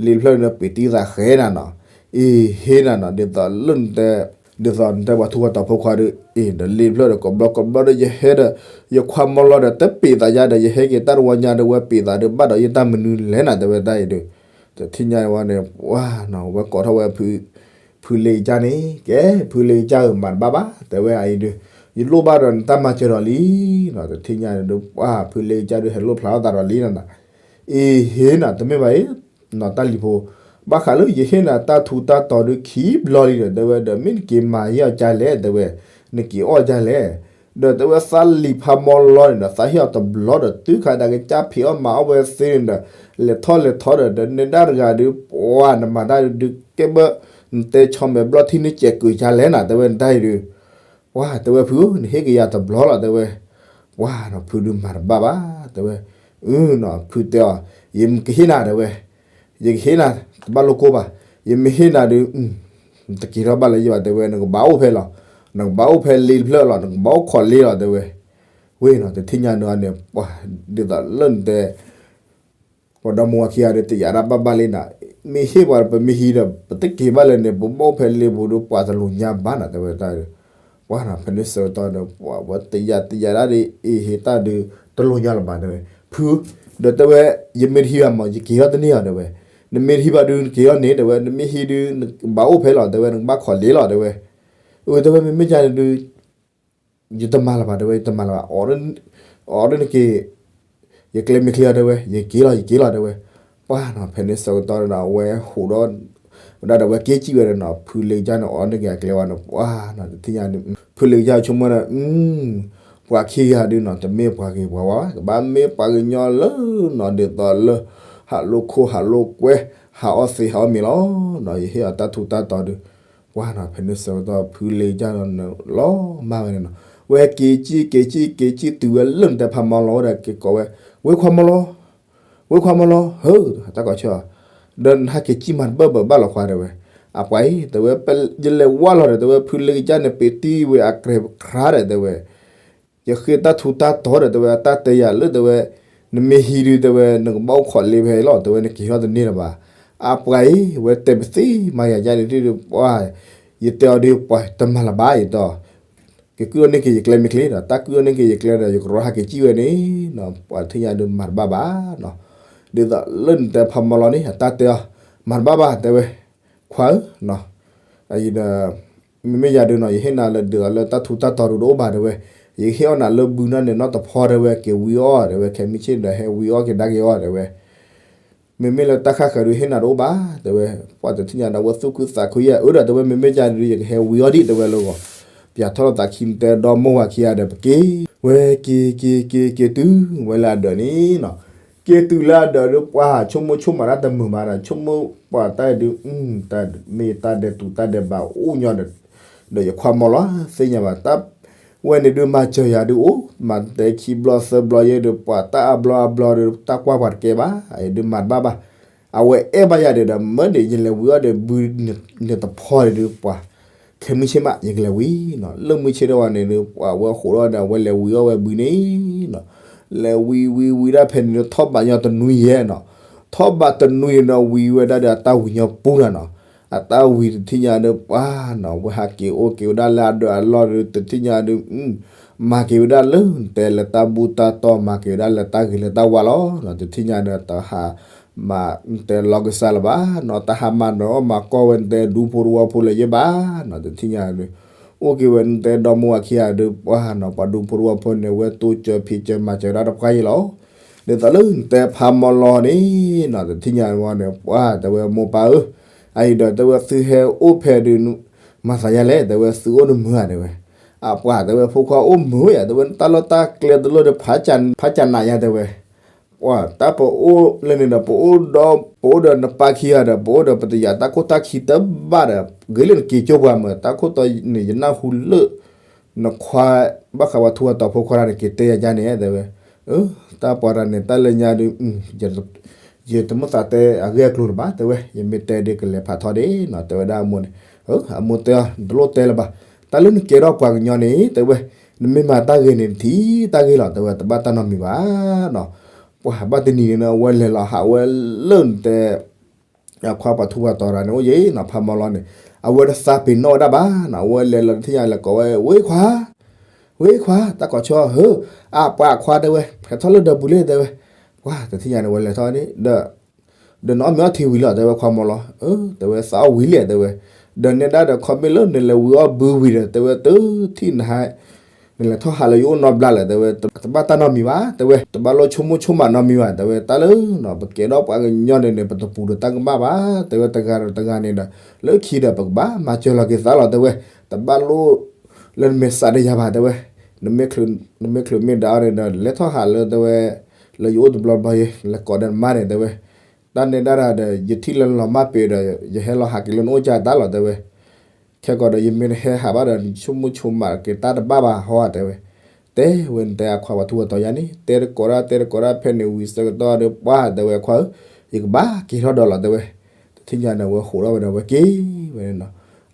လ့တဖျၢၣ်န့ၣ် ပ့ၤတံၢ်သးဃဲနၤနီၤ, အ့ဟ့နၤနီၤ, ဒ်သိးလၢနတဲ ဒ်သိးနတဲပှၤထူးပှၤတီၤဖိခွါဒီး အ့ ဒီးလ့တဖျၢၣ်ဒီး ကိးဘျီကိးဘျီဒီး ယဟဲဒီး ယခွါမီလီၤဒီး တပ့ၤသးယါဒီး ယဟဲက့ၤတၢ်တဝီညါဒီး ဝဲပ့ၤသးဒီးဘၣ်ဒီးယတၢ်မနုၤလဲၣ်နၤ တဲဝဲတၢ်အံၤဒီး, တထံၣ်ညါဝဲန့ၣ် ပှၤနီၤ ဝဲကိးထီၣ်ဝဲ ဖုလ့ကစၢ်န့ၣ် ကဲ ဖုလ့ကစၢ်ဧၢ မၤတဘၣ်ဘၣ် တဲဝဲအံၤဒီး, ယလိၣ်ဘၣ်ဒီးနတၢ်မၤစၢၤဒီးလံနီၤ, တထံၣ်ညါန့ၣ်ဒီး ပှၤဖုလ့ကစၢ်ဒီး ဟဲလိၣ်ဖျါထီၣ်သးဒီးလံနီၤ, အ့ဟ့နၤ တမ့ၢ်ဘၣ်အံၤ နီၤတၢ်လံၤဖိ, ဘၣ်ဃးလၢယဟ့ၣ်နၤတၢ်ထူးတၢ်တီၤဒီးခံဘျီလံဒီး တဲဝဲဒီး မ့ၢ်နက့ၤမၤဟ့ၣ်အီၤကၢ်လဲၣ် တဲဝဲ, နက့ၤအီၣ်ကၢ်လဲၣ်, ဒီးတဲဝဲသးလံၤဖးမီလီန့ၣ်ဒီး သးဟ့ၣ်အီၤတဘျီဒီး တုၤခါဒၣ်ကစၢ်ဖံးအီၣ်မၤအီၣ်ဝဲသ့န့ၣ်ဒီး လဲၤထီၣ်လဲၤထီဒီး ဒီးနဲဒၣ်တဂၤဒီး ပှၤနမၤတၢ်ဒုးကဲဘၢ နတဲဆီမဲာ်ဘျီၣ်ထံန့ၣ် ကဲးကုာ်ကၢ်လဲၣ်နၤ တဲဝဲနတၢ်အံၤဒီး ပှၤတဲဝဲဖုဧၢ နဟ့ၣ်က့ၤယၤတဘျီလီၤ တဲဝဲ, ပှၤနီၤ ဖုဒုးမၤတဘၣ်ဘၣ် တဲဝဲ, အၢနီၤ ဖုတဲအီၤ, ယကဟ့ၣ်နၤ တဲဝဲ, ယကဟ့ၣ်နၤ တဘၣ်လိၣ်ကိၢ်ဘၣ်, ယမ့ၢ်ဟ့ၣ်နၤဒုး တက့ၤထီၣ်ဘၣ်လၢယဘၣ် တဲဝဲ, နကဘၣ်အိၣ်ဖဲလီၤ, နကဘၣ်အိၣ်ဖဲလ့တဖျၢၣ်လီၤ, နကဘၣ်အိၣ်ခိးလ့လီၤ တဲဝဲ, ဝဲနီၤ တထံၣ်ညါန့ၣ်န့ၣ် ပှၤဒ်သိးလၢနတဲ ပှၤဒီမါဝၤခံဂၤဒီး တယာ်ဒၣ်ဘၣ်ဘၣ်လံနၤ, မ့ၢ်ဟ့ၣ်ပှၤဒီး ပမ့ၢ်ဟံးဒီး ပတက့ၤဘၣ်လဲၣ်န့ၣ် ပဘၣ်အိၣ်ဖဲလ့ပူၤဒီး ပှၤတလိာ်ညါဘၣ်နၤ တဲဝဲတၢ်ဒီး, ပှၤနီၤ ဖဲန့ၣ်ဆၢကတီၢ်ဒီး ပှၤဝဲတယာ်တယာ်ဒၣ်ဒီး အ့ဟ့တၢ်ဒုး တလိာ်ညါလၢၤဘၣ် တဲဝဲ, ဖု, ဒီးတဲဝဲ ယမ့ၢ်တဟံးဘၣ်မး ယက့ၤထီၣ်တန့ၢ်အီၤ တဲဝဲ, နမ့ၢ်တဟံးဘၣ်ဒုး နက့ၤထီၣ်န့ၣ် တဲဝဲ, နမ့ၢ်ဟံးဒုး နကဘၣ်အိၣ်ဖဲလီၤ တဲဝဲ, နကဘၣ်ခိးလ့လီၤ တဲဝဲ, အၢ တဲဝဲ မ့မ့ၢ်ကန့ၣ်ဒုး ယတမၤလၢၤဘၣ် တဲဝဲ, ယတမၤလၢၤဘၣ်, အီၤဒ်နက့ၤ, ယကျဲမ့ၢ်ချ့အီၤ တဲဝဲ, ယက့ၤလီၤ ယက့ၤလီၤ တဲဝဲ, ပှၤနီၤ ဖဲန့ၣ်ဆၢကတီၢ်ဒီး အဝဲဟးဒီး ဝဲဒၣ်ဒီးဝဲက့ၤစံၣ်ဝဲဒီးနီၤ ဖုလ့ကစၢ်န့ၣ် အီၤဒ်က့ၤအကျဲဝဲန့ၣ် ပှၤနီၤ တထံၣ်ညါန့ၣ် ဖုလ့ကစၢ်ဆိကမိၣ်ဒီး ပှၤခံဂၤဒုးနီၤ တမ့ၢ်ပှၤဂ့ၤပှၤဝါဘၣ် ကဘၣ်မ့ၢ်ပှၤကညီလၢနီၤ ဒ်သိးလၢ ဟးလိာ်ခိၣ်ဟးလိာ်ကွဲ ဟးအီၣ်သ့ဟးအီၣ်မ့ၤလီၤနီၤ ယဟ့ၣ်အီၤတၢ်ထူးတၢ်တီၤဒုး ပှၤနီၤ ဖဲန့ၣ်ဆၢကတီၢ် ဖုလ့ကစၢ်ဒီးန့ၣ် လီၤမၢ်ဝဲန့ၣ်နီၤ ဝဲက့ၤစံၣ်က့ၤစံၣ်က့ၤစံၣ်တုၤဝဲလၢနတဲဖးမီလီၤဝဲဒီးက့ၤကိးဝဲ ဝ့ၢ်ခွါမီလီၤ ဝ့ၢ်ခွါမီလီၤ ဟၢ တၢ်ကိးဆၢ ဒီးနဟဲက့ၤစံၣ်မၤတဘၢၣ်ဘၢၣ်ဘၣ်လီၤခွါတဲဝဲ အပှၤအံၤ တဲဝဲ ယလဲၤဝါလီၤဒီး တဲဝဲ ဖုလ့ကစၢ်န့ၣ် ပ့ၤတံၢ်ဝဲအကျဲခရါဒီး တဲဝဲ ယဃ့တၢ်ထူးတၢ်တီၤဒီး တဲဝဲ အတၢ်တဲယၤလၢ တဲဝဲ, နမ့ၢ်ဟံးဒုး တဲဝဲ နကဘၣ်အိၣ်ခိးလ့ဖဲအံၤလီၤ တဲဝဲ နက့ၤထီၣ်တန့ၢ်လၢၤဘၣ်. အပှၤအံၤ ဝဲတဲပသ့မၤယၤယၤန့ၣ်ဒုး ပှၤ ယတဲအီၤဒုး ပှၤတမၤလၢၤဘၣ်ယတီၤ, က့ၤကုၢ်ထီၣ်န့ၢ်က့ၤယကျဲမ့ၢ်ချ့ဒီး တၢ်ကုၢ်ထီၣ်န့ၢ်က့ၤယကျဲဒီး ယကရီဟးက့ၤကံၣ်ဝဲန့ၣ်နီၤ ပှၤတထံၣ်ညါဒုးမၤတဘၣ်ဘၣ်နီၤ. ဒ်သိးလၢနတဲဖးမီလီၤန့ၣ် အတၢ်တဲအီၤ, မၤတဘၣ်ဘၣ် တဲဝဲ, ခွါဧၢ, အံၤဒီး မ့မ့ၢ်ယၤဒုးနီၤ ယဟ့ၣ်နၤလၢဒ်သိးလၢတၢ်ထူးတၢ်တီၤဒုးတအိၣ်ဘၣ် တဲဝဲ, ယကဟ့ၣ်အီၣ်နၤလၢဘုန့ၣ်နီတဖီ တဲဝဲ က့ၤဝံအီၣ် တဲဝဲ ခဲမုၢ်ဆ့ၣ်ဒီးဟဲဝံအီၣ်က့ၤဒါက့ၤအီၤ တဲဝဲ မ့မ့ၢ်လၢတၢ်ဃၣ်ဃၢၤဒုးဟ့ၣ်နၤတအိၣ်ဘၣ် တဲဝဲ, ပှၤတထံၣ်ညါဒီးဝဲသူၣ်ခုသးခုယဲၢ် အၢဒီး တဲဝဲ မ့မ့ၢ်ယၤဒုး ယကဟဲဝံအီၣ်ဒံး တဲဝဲလၢဂီၤ, ပၠးထီၣ်လီၤသးခံတဲဒီမိၢ်ဝၤခံဂၤဒီးပက့ၤ, ဝဲက့ၤက့ၤက့ၤက့ၤတုၤဝဲလၢအဒၢးန့ၣ်နီၤ, က့ၤတုၤလၢအဒၢးဒုး ပှၤဆိကမိၣ်ဆိကမးတၢ်တမုာ်ဘၣ်ဒီး ဆိကမိၣ်ပှၤတၢ်အံၤဒုး မ့ၢ်တၢ်ဒဲးတူးတၢ်ဒဲးဘးအိၣ်ညီဒီး ဒီးယခွါမီလီၤ သ့ၣ်ညါဘၣ် တၢ် ဝဲန့ၣ်ဒုးမၤစၢၤယၤဒုးအိၣ် မၤတဲခံဘျီသၢဘျီယဲဒုး ပှၤတၢ်အါဘျီအါဘျီဒီး တၢ်ကွၢ်ပှၤတကဲဘၣ် အံၤဒုးမၤတဘၣ်ဘၣ်, အဝဲအဲၣ်ဘၣ်ယၤဒံးဒီး မၢန့ၣ် ယလဲၤဝံအီၣ်ဒီးဘုန့ၣ်တဖီန့ၣ်ဒုး ပှၤ ခဲမုၢ်ဆ့ၣ်မး ယကလဲၤဝံနီၤ, လၢမုၢ်ဆ့ၣ်ဒၣ်ဝဲန့ၣ်ဒုး ပှၤဝဲဃိးထီၣ်ဒီး အဝဲလဲၤဝံအီၣ်ဝဲဘုန့ၣ်နီၤ, လဲၤဝံဝံဝံဒၣ်ဖဲန့ၣ်ဒုး ထီၣ်ဘးညီတနွံယဲနီၤ, ထီၣ်ဘးတနွံန့ၣ်ဒီး ဝံဝဲဒၣ်ဒီးအတၢ်ဝံၤညီပူၤလီၤနီၤ, အတၢ်ဝံၤတထံၣ်ညါဒုး ပှၤနီၤ ဝဲဟးက့ၤအိၣ်က့ၤဝဲဒၣ်လၢအဒၢးအလီၢ်ဒုး တထံၣ်ညါဒုး မၤက့ၤဝဲဒၣ်လၢနတဲလၢတၢ်ဘူၣ်တၢ်တီၢ် မၤက့ၤဝဲဒၣ်လၢတၢ်ဂ့ၤလၢတၢ်ဝါလီၤနီၤ, တထံၣ်ညါဒုး တဟး မၤနတဲလီၤကစၢ်လၢၤဘၣ်နီၤ, တဟးမၤနၢၤအီၣ်မၤကီၢ်ဝဲနတဲဒူဖိတဝီဖိလၢၤယဲဘၣ်နီၤ, တထံၣ်ညါဒုး အိၣ်က့ၤဝဲနတဲဒီမိၢ်ဝၤခံဂၤဒုး ပှၤနီၤ ပှၤဒူဖိတဝီဖိန့ၣ် ဝဲတိစၢၤဖံးစၢၤမၤစၢၤဒၣ်တပှၢ်ယဲလီၤ, ဒ်သိးလၢနတဲဖးမီလီၤန့ၣ်နီၤ, တထံၣ်ညါဝဲန့ၣ် ပှၤတဲဝဲမိၢ်ပၢ်ဧၢ, အအံၤဒီးတဲဝဲသုဟဲအိၣ်ဖဲဒုး မၤသးယါလဲၣ် တဲဝဲသုအိၣ်တမုာ်ဧါ တဲဝဲ, အပှၤတဲဝဲ ဖိခွါအိၣ်မုာ်ဧါ တဲဝဲ တၢ်လီၢ်တၢ်ကျဲတလိၣ်ဒီး ဖးကၢ်နးယါ တဲဝဲ ပှၤတၢ်ပအိၣ်လၢန့ၣ်ဒီး ပအိၣ်ဒီး ပအိၣ်ဒီးနပၢ်ခံဂၤဒီး ပအိၣ်ဒီးပတယာ်တၢ်ခိၣ်တၢ်ခံတဘၣ်ဒီး ဂ့ၤလၢနက့ၤကၠိပှၤမၢ် တၢ်ခိၣ်တီန့ၣ် ယနၢ်ဟူလၢ နခွါ ဘၣ်ဃးပှၤထူးပှၤတီၤဖိခွါတဂၤန့ၣ် က့ၤတဲယၤဒ်န့ၣ် တဲဝဲ, တၢ်ပှၤတဂၤန့ၣ် တၢ်လၢညါဒုး ယတမ့ၢ်သးတဲအဂ့ၢ်အကျိၤလၢၤဘၣ် တဲဝဲ, ယမ့ၢ်တဲဒ်ကလဲၤဖးထီဒ့နီၤ တဲဝဲဒၣ်အမိၢ်န့ၣ်, အမိၢ်တဲအီၤ နတလိၣ်တဲလၢၤဘၣ်, တၢ်လၢနကဲထီၣ်ပှၤကညီန့ၣ် တဲဝဲ, နမ့ၢ်မၤတၢ်ဂ့ၤန့ၣ် နထံၣ်တၢ်ဂ့ၤလီၤ တဲဝဲ တဘၣ်တၢ်နီတမံၤဘၣ်နီၤ, ပှၤဘၣ်တနံၤန့ၣ် အဝဲလဲၤလီၤဟးဝဲလၢနတဲ အခွါပှၤထူးပှၤတီၤတဂၤန့ၣ် အိၣ်ယဲနီၤ ဖးမီလီၤန့ၣ်, အဝဲတသးပ့ၤနီၣ်ဝဲဒၣ်ဘၣ်နီၤ အဝဲလဲၤလီၤတထံၣ်ညါလဲၤကိးဝဲ ဝ့ခွါ, ဝ့ခွါ တၢ်ကိးဆီဧၢ, အပှၤအခွါတဲဝဲ ဟဲထီၣ်လၢဒီပူၤလံတဲဝဲ, ပှၤတထံၣ်ညါန့ၣ် အဝဲလဲၤထီၣ်န့ၣ် ဒီး ဒီးနအီၣ်မ့ၤအီထံဝံၤလီၤ တဲဝဲခွါမီလီၤ, တဲဝဲသးအီၣ်ဝံၤလံ တဲဝဲ, ဒီးနဲဒၣ်ဒီးခီမ့ၢ်လၢနလဲၤဝံၤအီၣ်ဘုဝံၤဒီး တဲဝဲတထံၣ်နဟါ နလဲၤထီၣ်ဟးလၢယအိၣ်နီတဘျီလၢၤ တဲဝဲ တဘၣ်တၢ်နီတမံၤဘၣ် တဲဝဲ တဘၣ်လိၣ်ဆိကမိၣ်ဆိကမးနီတမံၤဘၣ် တဲဝဲ တၢ်လၢ ပကဲထီၣ်ပှၤကညီန့ၣ်န့ၣ် ပတပူၤဒီးတၢ်ကမၣ်ဘၣ် တဲဝဲ တဂၤဒီးတဂၤန့ၣ်ဒီး လၢခံဒီးပကဘၣ်မၤစၢၤလီၤက့ၤသးလီၤ တဲဝဲ, တဘၣ်လိၣ်လၢနမ့ၢ်စးဒီးယၤဘၣ် တဲဝဲ, နမ့ၢ်ချုးမ့ၢ်ဒၣ်အီၤန့ၣ်ဒီး လဲၤထီၣ်ဟးလၢ တဲဝဲ လၢယအိၣ်တဘျီဘျီယဲ လဲၤကိးဒီးနမါန့ၣ် တဲဝဲ, တၢ်နဲဒၣ်ဒီး ယထံၣ်လၢနလီၤမၢ်ပ့ၤဒီး ယဟဲလီၤဟးက့ၤလၢနအိၣ်ကၢ်တၢ်လီၤ တဲဝဲ ခဲကီးဒီး ယမ့ၢ်တဟဲဟးဘၣ်ဒီး နဆိကမိၣ်ဆိကမးက့ၤတၢ်တဘၣ်ဘၣ်ဟီ တဲဝဲ, တဲဝဲနတဲအခွါပှၤထူးပှၤတီၤယၤန့ၣ် တဲတကိးဒၣ်တဲတကိးဒၣ်ဖဲန့ၣ်ဝံၤဆၢကတီၢ်ဒီး ပှၤ တဲဝဲခွါဧၢ, ယကဘၣ်က့ၤထီၣ်ဒီးလီၤ တဲဝဲ, တထံၣ်ညါန့ၣ် အဝဲဃိးထီၣ်ဝဲဒီးအဝဲက့ၤဝဲန့ၣ်နီၤ,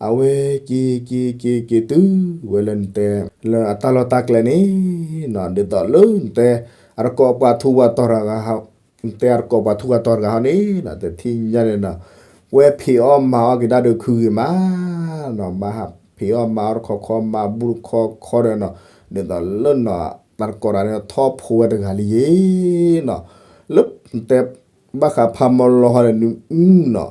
အဝဲက့ၤက့ၤက့ၤက့ၤတုၤဝဲလၢနတဲ လၢအတၢ်လီၢ်တၢ်ကျဲန့ၣ်နီၤ, ဒ်သိးလၢနတဲ အတကိးပှၤထူးပှၤတီၤတဂၤ နတဲအတကိးပှၤထူးပှၤတီၤတဂၤဟီန့ၣ်နီၤ, တထံၣ်ညါန့ၣ်နီၤ, ဝဲဖံးအီၣ်မၤအီၣ်က့ၤတၢ်ဒုးခုဂ့ၤမးနီၤ, မၤဟးဖံးအီၣ်မၤအီၣ်တခီခီ မၤဘူၣ်တခီခီဒီးနီၤ, ဒ်သိးလၢနီၤ တၢ်တကိးတဂၤန့ၣ် ထီၣ်ဖိဝဲတဂၤလံယ့ၤနီၤ, လၢနတဲ ဘၣ်ဃးဖးမီလီၤဟီန့ၣ်နီၤ,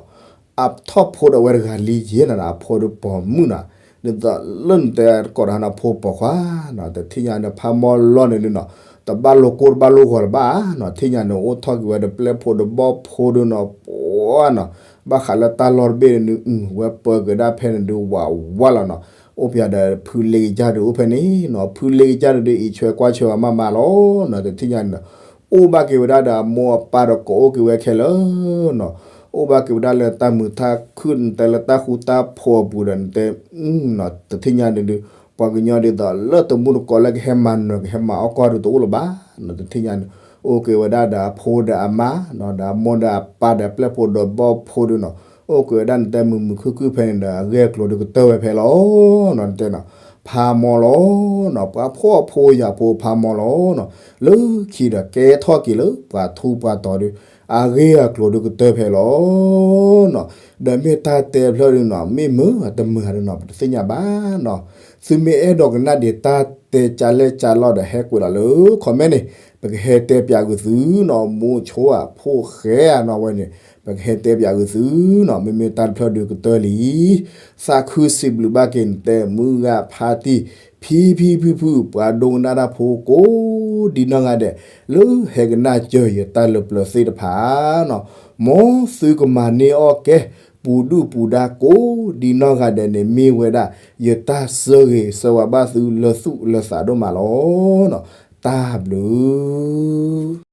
အထီၣ်ဖိဒီးဝဲတဂၤလံယ့ၤနီၤ, အဖိဒီးပိာ်မုၣ်နီၤ, ဒ်သိးလၢနတဲတကိးတဂၤန့ၣ် အဖိပိာ်ခွါနီၤ, တထံၣ်ညါန့ၣ် ဖးမီလီၤန့ၣ်နီၤ, တဘၣ်လိာ်ကိၢ်တဘၣ်လိာ်ဂီၤတဘၣ်နီၤ, ထံၣ်ညါန့ၣ် အိၣ်ထီၣ်က့ၤဝဲဒီးပျဲၢ်ဖိဒီးဘီၣ်ဖိဒီးနီၤ, ပှၤနီၤ, ဘၣ်ဃးလၢတၢ်လီၢ်တဘ့ၣ်န့ၣ် ဝဲပၢက့ၤဒၣ်ဖဲန့ၣ်ဒုးဝးဝးလီၤနီၤ, အိၣ်ပယၤဒီးဖုလ့ကစၢ်ဒုးအိၣ်ဖဲန့ၣ်နီၤ, ဖုလ့ကစၢ်ဒုးအံးဆွဲကွၢ်ဆွဲအီၤမးမးလီၤနီၤ, တထံၣ်ညါန့ၣ်နီၤ အိၣ်ဘၣ်က့ၤဝဲဒၣ်ဒီးအမိၢ်အပၢ်ဒီးကိးအိၣ်က့ၤဝဲခဲလၢာ်နီၤ, အိၣ်ဘၣ်က့ၤဝဲဒၣ်လၢတၢ်မုာ်တၢ်ခုၣ်နတဲလၢတၢ်ဃူတၢ်ဖိးအပူၤဒီးနတဲ, တထံၣ်ညါန့ၣ်ဒုး ပှၤကညီဒ်သိးလၢတမူတကိးလၢကဟဲမၤနၢၤကဟဲမၤအီၣ်ကီၢ်ဒုးတအိၣ်လၢၤဘၣ်နီၤ, တထံၣ်ညါန့ၣ် အိၣ်က့ၤဝဲဒၣ်ဒီးအဖိဒီးအမါနီၤ, ဒီးအမိၢ်ဒီးအပၢ်ဒီးပျဲၢ်ဖိဒီးဘီၣ်ဖိဒုးနီၤ, အိၣ်က့ၤဝဲဒၣ်နတဲမုာ်မုာ်ခုၣ်ခုၣ်ဖဲန့ၣ်ဒီး အဂ့ၢ်အကျိၤဒုးကတၢၢ်ဝဲဖဲလီၤနီၤ, နတဲနီၤ ဖးမီၤလီၤနီၤ, ပှၤဖှီၣ်ဖိယာ်ဖိဖးမီၤလီၤနီၤ, လၢခံဒီးကဲထီၣ်က့ၤလၢပှၤထူးပှၤတီၤဒီး အဂ့ၢ်အကျိၤဒုးကတၢၢ်ဖဲလီၤ နီၤ, ဒီးမ့ၢ်တၢ်တဲဖျၢၣ်ဒုးနီၤ မ့ၢ်မုာ်တမုာ်ဒုးနီၤ ပတသ့ၣ်ညါဘၣ်နီၤ, သုမ့ၢ်အဲၣ်ဒိးကနၣ်ဒံးတၢ်တဲကၢ်လဲၢ်ကၢ်လီၢ်ဒီးဟဲကွဲးလီၤလၢ comment န့ၣ်, ပကဟဲတဲပၠးကွံာ်သုနီၤ, မူဆိဧါဖိၣ်ဃဲဧါနီၤဝဲန့ၣ် ပကဟဲတဲပၠးကွံာ်သုနီၤ, မ့မ့ၢ်တၢ်တဖျၢၣ်ဒုးကတၢၢ်လံ သးခုစံးဘျုးဘၣ်က့ၤနတဲ မုၢ်ဂၤဖါတံၢ် ဖံဖံဖုဖု ပှၤဒိကနၣ်တၢ်ဖိကိးဒံနီၢ်ဂၤဒဲး လၢဟဲကနၣ်စၢၤယတၢ်လၢပျၢၤသ့ၣ်တဖၣ်နီၤ, မ်သုကမၤန့ၢ်အီၣ်ကဲ ပူၤဒုၣ်ပူၤဒါကိးဒံနီၢ်ဂၤဒဲးန့ၣ် မ့ၢ်ဝဲဒၣ် ယတၢ်ဆၢဂ့ၤဆၢဝါဘၣ်သုလၢသူၣ်လၢသးဒိၣ်မးလီၤနီၤ, တၢ်ဘျုး